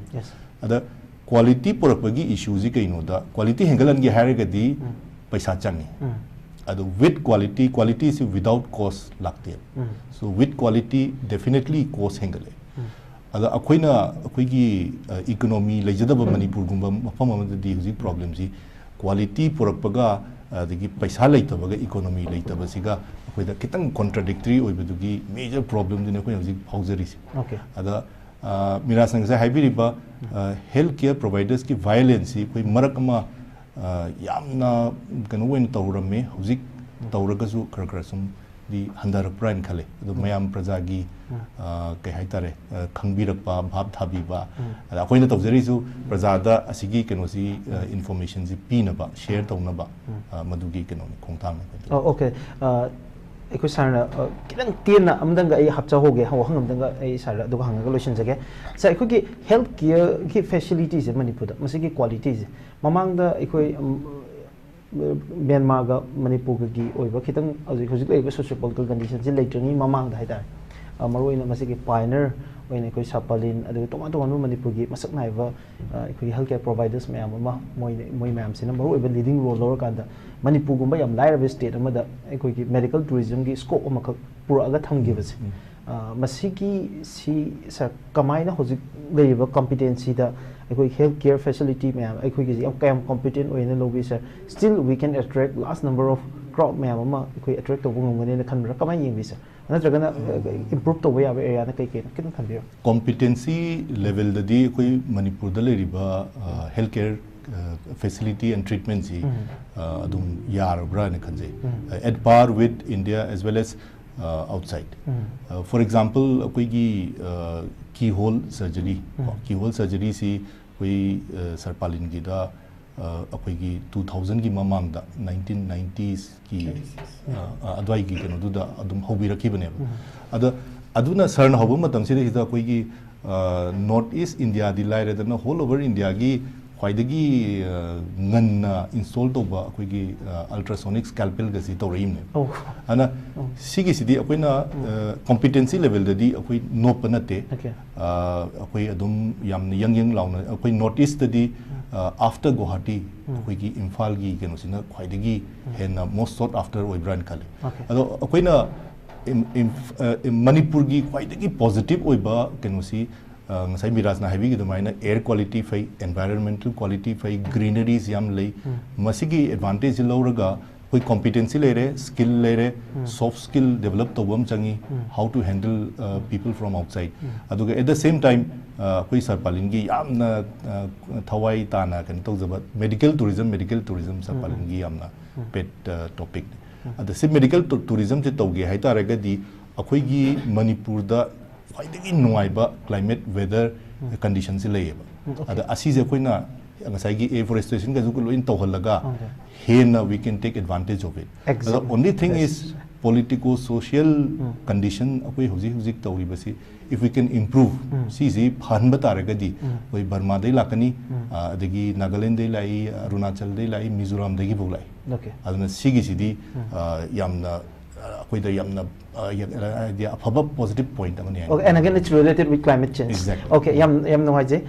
ꯑꯗ ꯀ꯭ꯋꯥꯂꯤꯇꯤ ꯄꯨꯔꯛꯄꯒꯤ ꯏꯁꯨꯁꯤ ꯀꯩꯅꯣꯗ, ꯀ꯭ꯋꯥꯂꯤꯇꯤ ꯍꯦꯟꯒꯠꯍꯟꯒꯦ ꯍꯥꯏꯔꯒꯗꯤ ꯄꯩꯁꯥ ꯆꯪꯉꯤ꯫ ꯑꯗꯣ with quality, ꯀ꯭ꯋꯥꯂꯤꯇꯤꯁꯤ without cost ꯂꯥꯛꯇꯦꯕ꯫ So with quality definitely cost ꯍꯦꯟꯒꯠꯂꯦ꯫ ꯑꯗ ꯑꯩꯈꯣꯏꯅ, ꯑꯩꯈꯣꯏꯒꯤ, ꯑ, ꯏꯀꯣꯅꯣꯃꯤ ꯂꯩꯖꯗꯕ ꯃꯅꯤꯄꯨꯔꯒꯨꯝꯕ ꯃꯐꯝ ꯑꯃꯗꯗꯤ ꯍꯧꯖꯤꯛ ꯄ꯭ꯔꯣꯕ꯭ꯂꯦꯝꯁꯤ ꯀ꯭ꯋꯥꯂꯤꯇꯤ ꯄꯨꯔꯛꯄꯒ, ꯑꯗꯒꯤ ꯄꯩꯁꯥ ꯂꯩꯇꯕꯒ ꯏꯀꯣꯅꯣꯃꯤ ꯂꯩꯇꯕꯁꯤꯒ ꯑꯩꯈꯣꯏꯗ ꯈꯤꯇꯪ ꯀꯣꯟꯇ꯭ꯔꯥꯗꯤꯛꯇꯔꯤ ꯑꯣꯏꯕꯗꯨꯒꯤ ꯃꯦꯖꯔ ꯄ꯭ꯔꯣꯕ꯭ꯂꯦꯝꯗꯨꯅꯤ ꯑꯩꯈꯣꯏꯅ ꯍꯧꯖꯤꯛ ꯐꯥꯎꯖꯔꯤꯁꯤ꯫ ꯑꯣꯀꯦ꯫ ꯑꯗ, ꯑ, ꯃꯤꯔꯥꯖꯅ ꯉꯁꯥꯏ ꯍꯥꯏꯕꯤꯔꯤꯕ, ꯑ, ꯍꯦꯜꯊ ꯀꯦꯌꯔ ꯄ꯭ꯔꯣꯚꯥꯏꯗꯔꯁꯀꯤ ꯚꯥꯏꯑꯣꯂꯦꯟꯁꯁꯤ ꯑꯩꯈꯣꯏ ꯃꯔꯛ ꯑꯃ, ꯑ, ꯌꯥꯝꯅ ꯀꯩꯅꯣ ꯑꯣꯏꯅ ꯇꯧꯔꯝꯃꯤ꯫ ꯍꯧꯖꯤꯛ ꯇꯧꯔꯒꯁꯨ ꯈꯔ ꯈꯔ ꯁꯨꯝ ꯗꯤ ꯍꯟꯊꯔꯛꯄ꯭ꯔꯥ ꯍꯥꯏꯅ ꯈꯜꯂꯦ꯫ ꯑꯗꯣ ꯃꯌꯥꯝ ꯄ꯭ꯔꯖꯥꯒꯤ, ꯑ, ꯀꯩ ꯍꯥꯏꯇꯥꯔꯦ, ꯑ, ꯈꯪꯕꯤꯔꯛꯄ, ꯚꯥꯞ ꯊꯥꯕꯤꯕ, ꯑꯗ ꯑꯩꯈꯣꯏꯅ ꯇꯧꯖꯔꯤꯁꯨ ꯄ꯭ꯔꯖꯥꯗ ꯑꯁꯤꯒꯤ ꯀꯩꯅꯣꯁꯤ, ꯑ, information ꯁꯤ ꯄꯤꯅꯕ, share ꯇꯧꯅꯕ, ꯑ, ꯃꯗꯨꯒꯤ ꯀꯩꯅꯣꯅꯤ, ꯈꯣꯡꯊꯥꯡꯅꯤ ꯑꯩꯈꯣꯏꯅ ꯇꯧꯔꯤꯁꯦ꯫ ꯑꯣ, okay꯫ ꯑ, ꯑꯩꯈꯣꯏ ꯁꯥꯔꯅ, ꯑ, ꯈꯤꯇꯪ ꯇꯦꯟꯅ ꯑꯃꯗꯪꯒ ꯑꯩ ꯍꯥꯞꯆꯍꯧꯒꯦ, ꯋꯥꯍꯪ ꯑꯃꯗꯪꯒ ꯑꯩ ꯁꯥꯔꯗ ꯑꯗꯨꯒ ꯍꯪꯉꯒ ꯂꯣꯏꯁꯤꯟꯖꯒꯦ꯫ ꯁꯥꯔ, ꯑꯩꯈꯣꯏꯒꯤ health careꯒꯤ facilityꯁꯦ ꯃꯅꯤꯄꯨꯔꯗ, ꯃꯁꯤꯒꯤ qualityꯁꯦ ꯃꯃꯥꯡꯗ ꯑꯩꯈꯣꯏ, ꯎꯝ, ꯃ꯭ꯌꯥꯟꯃꯥꯔꯒ ꯃꯅꯤꯄꯨꯔꯒꯒꯤ ꯑꯣꯏꯕ ꯈꯤꯇꯪ ꯍꯧꯖꯤꯛ, ꯍꯧꯖꯤꯛ ꯂꯩꯔꯤꯕ socio political conditionꯁꯦ ꯂꯩꯇ꯭ꯔꯤꯉꯩ ꯃꯃꯥꯡꯗ ꯍꯥꯏꯇꯥꯔꯦ, ꯑ, ꯃꯔꯨꯑꯣꯏꯅ ꯃꯁꯤꯒꯤ pioneer ꯑꯣꯏꯅ ꯑꯩꯈꯣꯏ ꯁꯥꯔ ꯄꯥꯂꯤꯟ, ꯑꯗꯨꯒ ꯇꯣꯉꯥꯟ ꯇꯣꯉꯥꯟꯕ ꯃꯅꯤꯄꯨꯔꯒꯤ ꯃꯁꯛ ꯅꯥꯏꯕ, ꯑ, ꯑꯩꯈꯣꯏꯒꯤ health care providers ꯃꯌꯥꯝ ꯑꯃ, ꯃꯣꯏ, ꯃꯣꯏ ꯃꯌꯥꯝꯁꯤꯅ ꯃꯔꯨꯑꯣꯏꯕ leading role ꯂꯧꯔꯀꯥꯟꯗ ꯃꯅꯤꯄꯨꯔꯒꯨꯝꯕ ꯌꯥꯝ ꯂꯥꯏꯔꯕ state ꯑꯃꯗ ꯑꯩꯈꯣꯏꯒꯤ medical tourismꯒꯤ scope ꯑꯃꯈꯛ ꯄꯨꯔꯛꯑꯒ ꯊꯝꯈꯤꯕꯁꯦ, ꯎꯝ꯫ ꯑ, ꯃꯁꯤꯒꯤ ꯁꯤ, ꯁꯥꯔ, ꯀꯃꯥꯏꯅ ꯍꯧꯖꯤꯛ ꯂꯩꯔꯤꯕ competencyꯗ ꯑꯩꯈꯣꯏ health care facility ꯃꯌꯥꯝ ꯑꯩꯈꯣꯏꯒꯤꯁꯤ ꯌꯥꯝ, ꯀꯌꯥꯝ competent ꯑꯣꯏꯅ ꯂꯧꯕꯤ, ꯁꯥꯔ? Still we can attract large number of crowd ꯃꯌꯥꯝ ꯑꯃ ꯑꯩꯈꯣꯏ attract ꯇꯧꯕ ꯉꯝꯒꯅꯦꯅ ꯈꯟꯕ꯭ꯔꯥ? ꯀꯃꯥꯏꯅ ꯌꯦꯡꯕꯤ, ꯁꯥꯔ? ꯅꯠꯇ꯭ꯔꯒꯅ, ꯑ, improve ꯇꯧꯕ ꯌꯥꯕ areaꯅ ꯀꯩ ꯀꯩꯅꯣ? ꯈꯤꯇꯪ ꯊꯝꯕꯤꯌꯨ꯫ Competency levelꯗꯗꯤ ꯑꯩꯈꯣꯏ ꯃꯅꯤꯄꯨꯔꯗ ꯂꯩꯔꯤꯕ, ꯑ, health care, ꯑ, facility and treatmentꯁꯤ, ꯎꯝ꯫ ꯑ, ꯑꯗꯨꯝ ꯌꯥꯔꯕ꯭ꯔꯥ ꯍꯥꯏꯅ ꯈꯟꯖꯩ꯫ ꯎꯝ꯫ ꯑ, at par with India as well as, ꯑ, outside꯫ ꯎꯝ꯫ ꯑ, for example, ꯑꯩꯈꯣꯏꯒꯤ, ꯑ, keyhole surgery, ꯎꯝ꯫ Keyhole surgeryꯁꯤ ꯑꯩꯈꯣꯏ, ꯑ, ꯁꯥꯔ ꯄꯥꯂꯤꯟꯒꯤꯗ, ꯑ, ꯑꯩꯈꯣꯏꯒꯤ two thousandꯒꯤ ꯃꯃꯥꯡꯗ, nineteen nineties ꯀꯤ, ꯑ, ꯑ, ꯑꯗ꯭ꯋꯥꯏꯒꯤ ꯀꯩꯅꯣꯗꯨꯗ ꯑꯗꯨꯝ ꯍꯧꯕꯤꯔꯛꯈꯤꯕꯅꯦꯕ꯫ ꯎꯝ꯫ ꯑꯗ ꯑꯗꯨꯅ ꯁꯥꯔꯅ ꯍꯧꯕ ꯃꯇꯝꯁꯤꯗꯩꯁꯤꯗ ꯑꯩꯈꯣꯏꯒꯤ, ꯑ, North East Indiaꯗꯤ ꯂꯥꯏꯔꯗꯅ, all over Indiaꯒꯤ ꯈ꯭ꯋꯥꯏꯗꯒꯤ, ꯑ, ꯉꯟꯅ install ꯇꯧꯕ ꯑꯩꯈꯣꯏꯒꯤ, ꯑ, ultrasonic scalpelꯒꯁꯤ ꯇꯧꯔꯛꯏꯕꯅꯦꯕ꯫ ꯑꯣ꯫ ꯑꯗꯨꯅ ꯑꯣ꯫ ꯁꯤꯒꯤꯁꯤꯗꯤ ꯑꯩꯈꯣꯏꯅ, ꯎꯝ꯫ ꯑ, competency levelꯗꯗꯤ ꯑꯩꯈꯣꯏ ꯅꯣꯞꯄ ꯅꯠꯇꯦ꯫ Okay꯫ ꯑ, ꯑꯩꯈꯣꯏ ꯑꯗꯨꯝ ꯌꯥꯝꯅ ꯌꯪ ꯌꯪ ꯂꯥꯎꯅ, ꯑꯩꯈꯣꯏ North Eastꯇꯗꯤ, ꯎꯝ꯫ ꯑ, after Guwahati, ꯎꯝ꯫ ꯑꯩꯈꯣꯏꯒꯤ ꯏꯝꯐꯥꯜꯒꯤ ꯀꯩꯅꯣꯁꯤꯅ ꯈ꯭ꯋꯥꯏꯗꯒꯤ ꯎꯝ꯫ ꯍꯦꯟꯅ most sought after ꯑꯣꯏꯕ꯭ꯔꯥꯅ ꯈꯜꯂꯦ꯫ Okay꯫ ꯑꯗꯣ ꯑꯩꯈꯣꯏꯅ ꯏꯝ-, ꯏꯝ-, ꯑ, ꯏꯝ-, ꯃꯅꯤꯄꯨꯔꯒꯤ ꯈ꯭ꯋꯥꯏꯗꯒꯤ positive ꯑꯣꯏꯕ ꯀꯩꯅꯣꯁꯤ, ꯑ, ꯉꯁꯥꯏ ꯃꯤꯔꯥꯖꯅ ꯍꯥꯏꯕꯤꯈꯤꯕ ꯑꯗꯨꯃꯥꯏꯅ air quality ꯐꯩ, environmental quality ꯐꯩ, greeneries ꯌꯥꯝ ꯂꯩ꯫ ꯎꯝ꯫ ꯃꯁꯤꯒꯤ advantageꯁꯤ ꯂꯧꯔꯒ ꯑꯩꯈꯣꯏ competency ꯂꯩꯔꯦ, skill ꯂꯩꯔꯦ, ꯎꯝ꯫ Soft skill develop ꯇꯧꯕ ꯑꯃ ꯆꯪꯉꯤ, ꯎꯝ꯫ How to handle, uh, people from outside꯫ ꯎꯝ꯫ ꯑꯗꯨꯒ at the same time, uh, ꯑꯩꯈꯣꯏ ꯁꯥꯔ ꯄꯥꯂꯤꯟꯒꯤ ꯌꯥꯝꯅ, uh, ꯊꯋꯥꯏ ꯇꯥꯅ ꯀꯩꯅꯣ ꯇꯧꯖꯕ medical tourism, medical tourism ꯁꯥꯔ ꯎꯝ, ꯎꯝ꯫ ꯄꯥꯂꯤꯟꯒꯤ ꯌꯥꯝꯅ ꯎꯝ꯫ Pet, uh, topicꯅꯤ꯫ ꯑꯗ ꯁꯤ ꯃꯦꯗꯤꯀꯦꯜ ꯇꯨꯔꯤꯖꯝꯁꯦ ꯇꯧꯒꯦ ꯍꯥꯏꯇꯥꯔꯒꯗꯤ ꯑꯩꯈꯣꯏꯒꯤ ꯃꯅꯤꯄꯨꯔꯗ ꯈ꯭ꯋꯥꯏꯗꯒꯤ ꯅꯨꯡꯉꯥꯏꯕ ꯀ꯭ꯂꯥꯏꯃꯦꯠ ꯋꯦꯗꯔ ꯀꯟꯗꯤꯁꯟꯁꯦ ꯂꯩꯌꯦꯕ꯫ ꯑꯗ ꯑꯁꯤꯁꯦ ꯑꯩꯈꯣꯏꯅ ꯉꯁꯥꯏꯒꯤ ꯑꯦꯐꯣꯔꯦꯁꯇ꯭ꯔꯦꯁꯟꯒꯁꯨ ꯂꯣꯏꯅ ꯇꯧꯍꯜꯂꯒ ꯍꯦꯟꯅ we can take advantage of it. ꯑꯗ only thing is politico social condition ꯑꯩꯈꯣꯏ ꯍꯧꯖꯤꯛ ꯍꯧꯖꯤꯛ ꯇꯧꯔꯤꯕꯁꯤ, if we can improve, ꯁꯤꯁꯤ ꯐꯍꯟꯕ ꯇꯥꯔꯒꯗꯤ ꯑꯩꯈꯣꯏ ꯕꯔꯃꯥꯗꯩ ꯂꯥꯛꯀꯅꯤ, ꯑ, ꯑꯗꯒꯤ ꯅꯥꯒꯥꯂꯦꯟꯗꯩ ꯂꯥꯛꯏ, ꯑꯔꯨꯅꯥꯆꯜꯗꯩ ꯂꯥꯛꯏ, ꯃꯤꯖꯣꯔꯥꯝꯗꯒꯤ ꯐꯥꯎ ꯂꯥꯛꯏ꯫ ꯑꯗꯨꯅ ꯁꯤꯒꯤꯁꯤꯗꯤ ꯑ, ꯌꯥꯝꯅ ꯑ, ꯑꯩꯈꯣꯏꯗ ꯌꯥꯝꯅ ꯑ, ꯌꯥ-, ꯍꯥꯏꯗꯤ ꯑꯐꯕ positive point ꯑꯃꯅꯤ ꯍꯥꯏꯅ꯫ Okay, and again, it's related with climate change. Exactly. Okay, ꯌꯥꯝ ꯌꯥꯝ ꯅꯨꯡꯉꯥꯏꯖꯩ꯫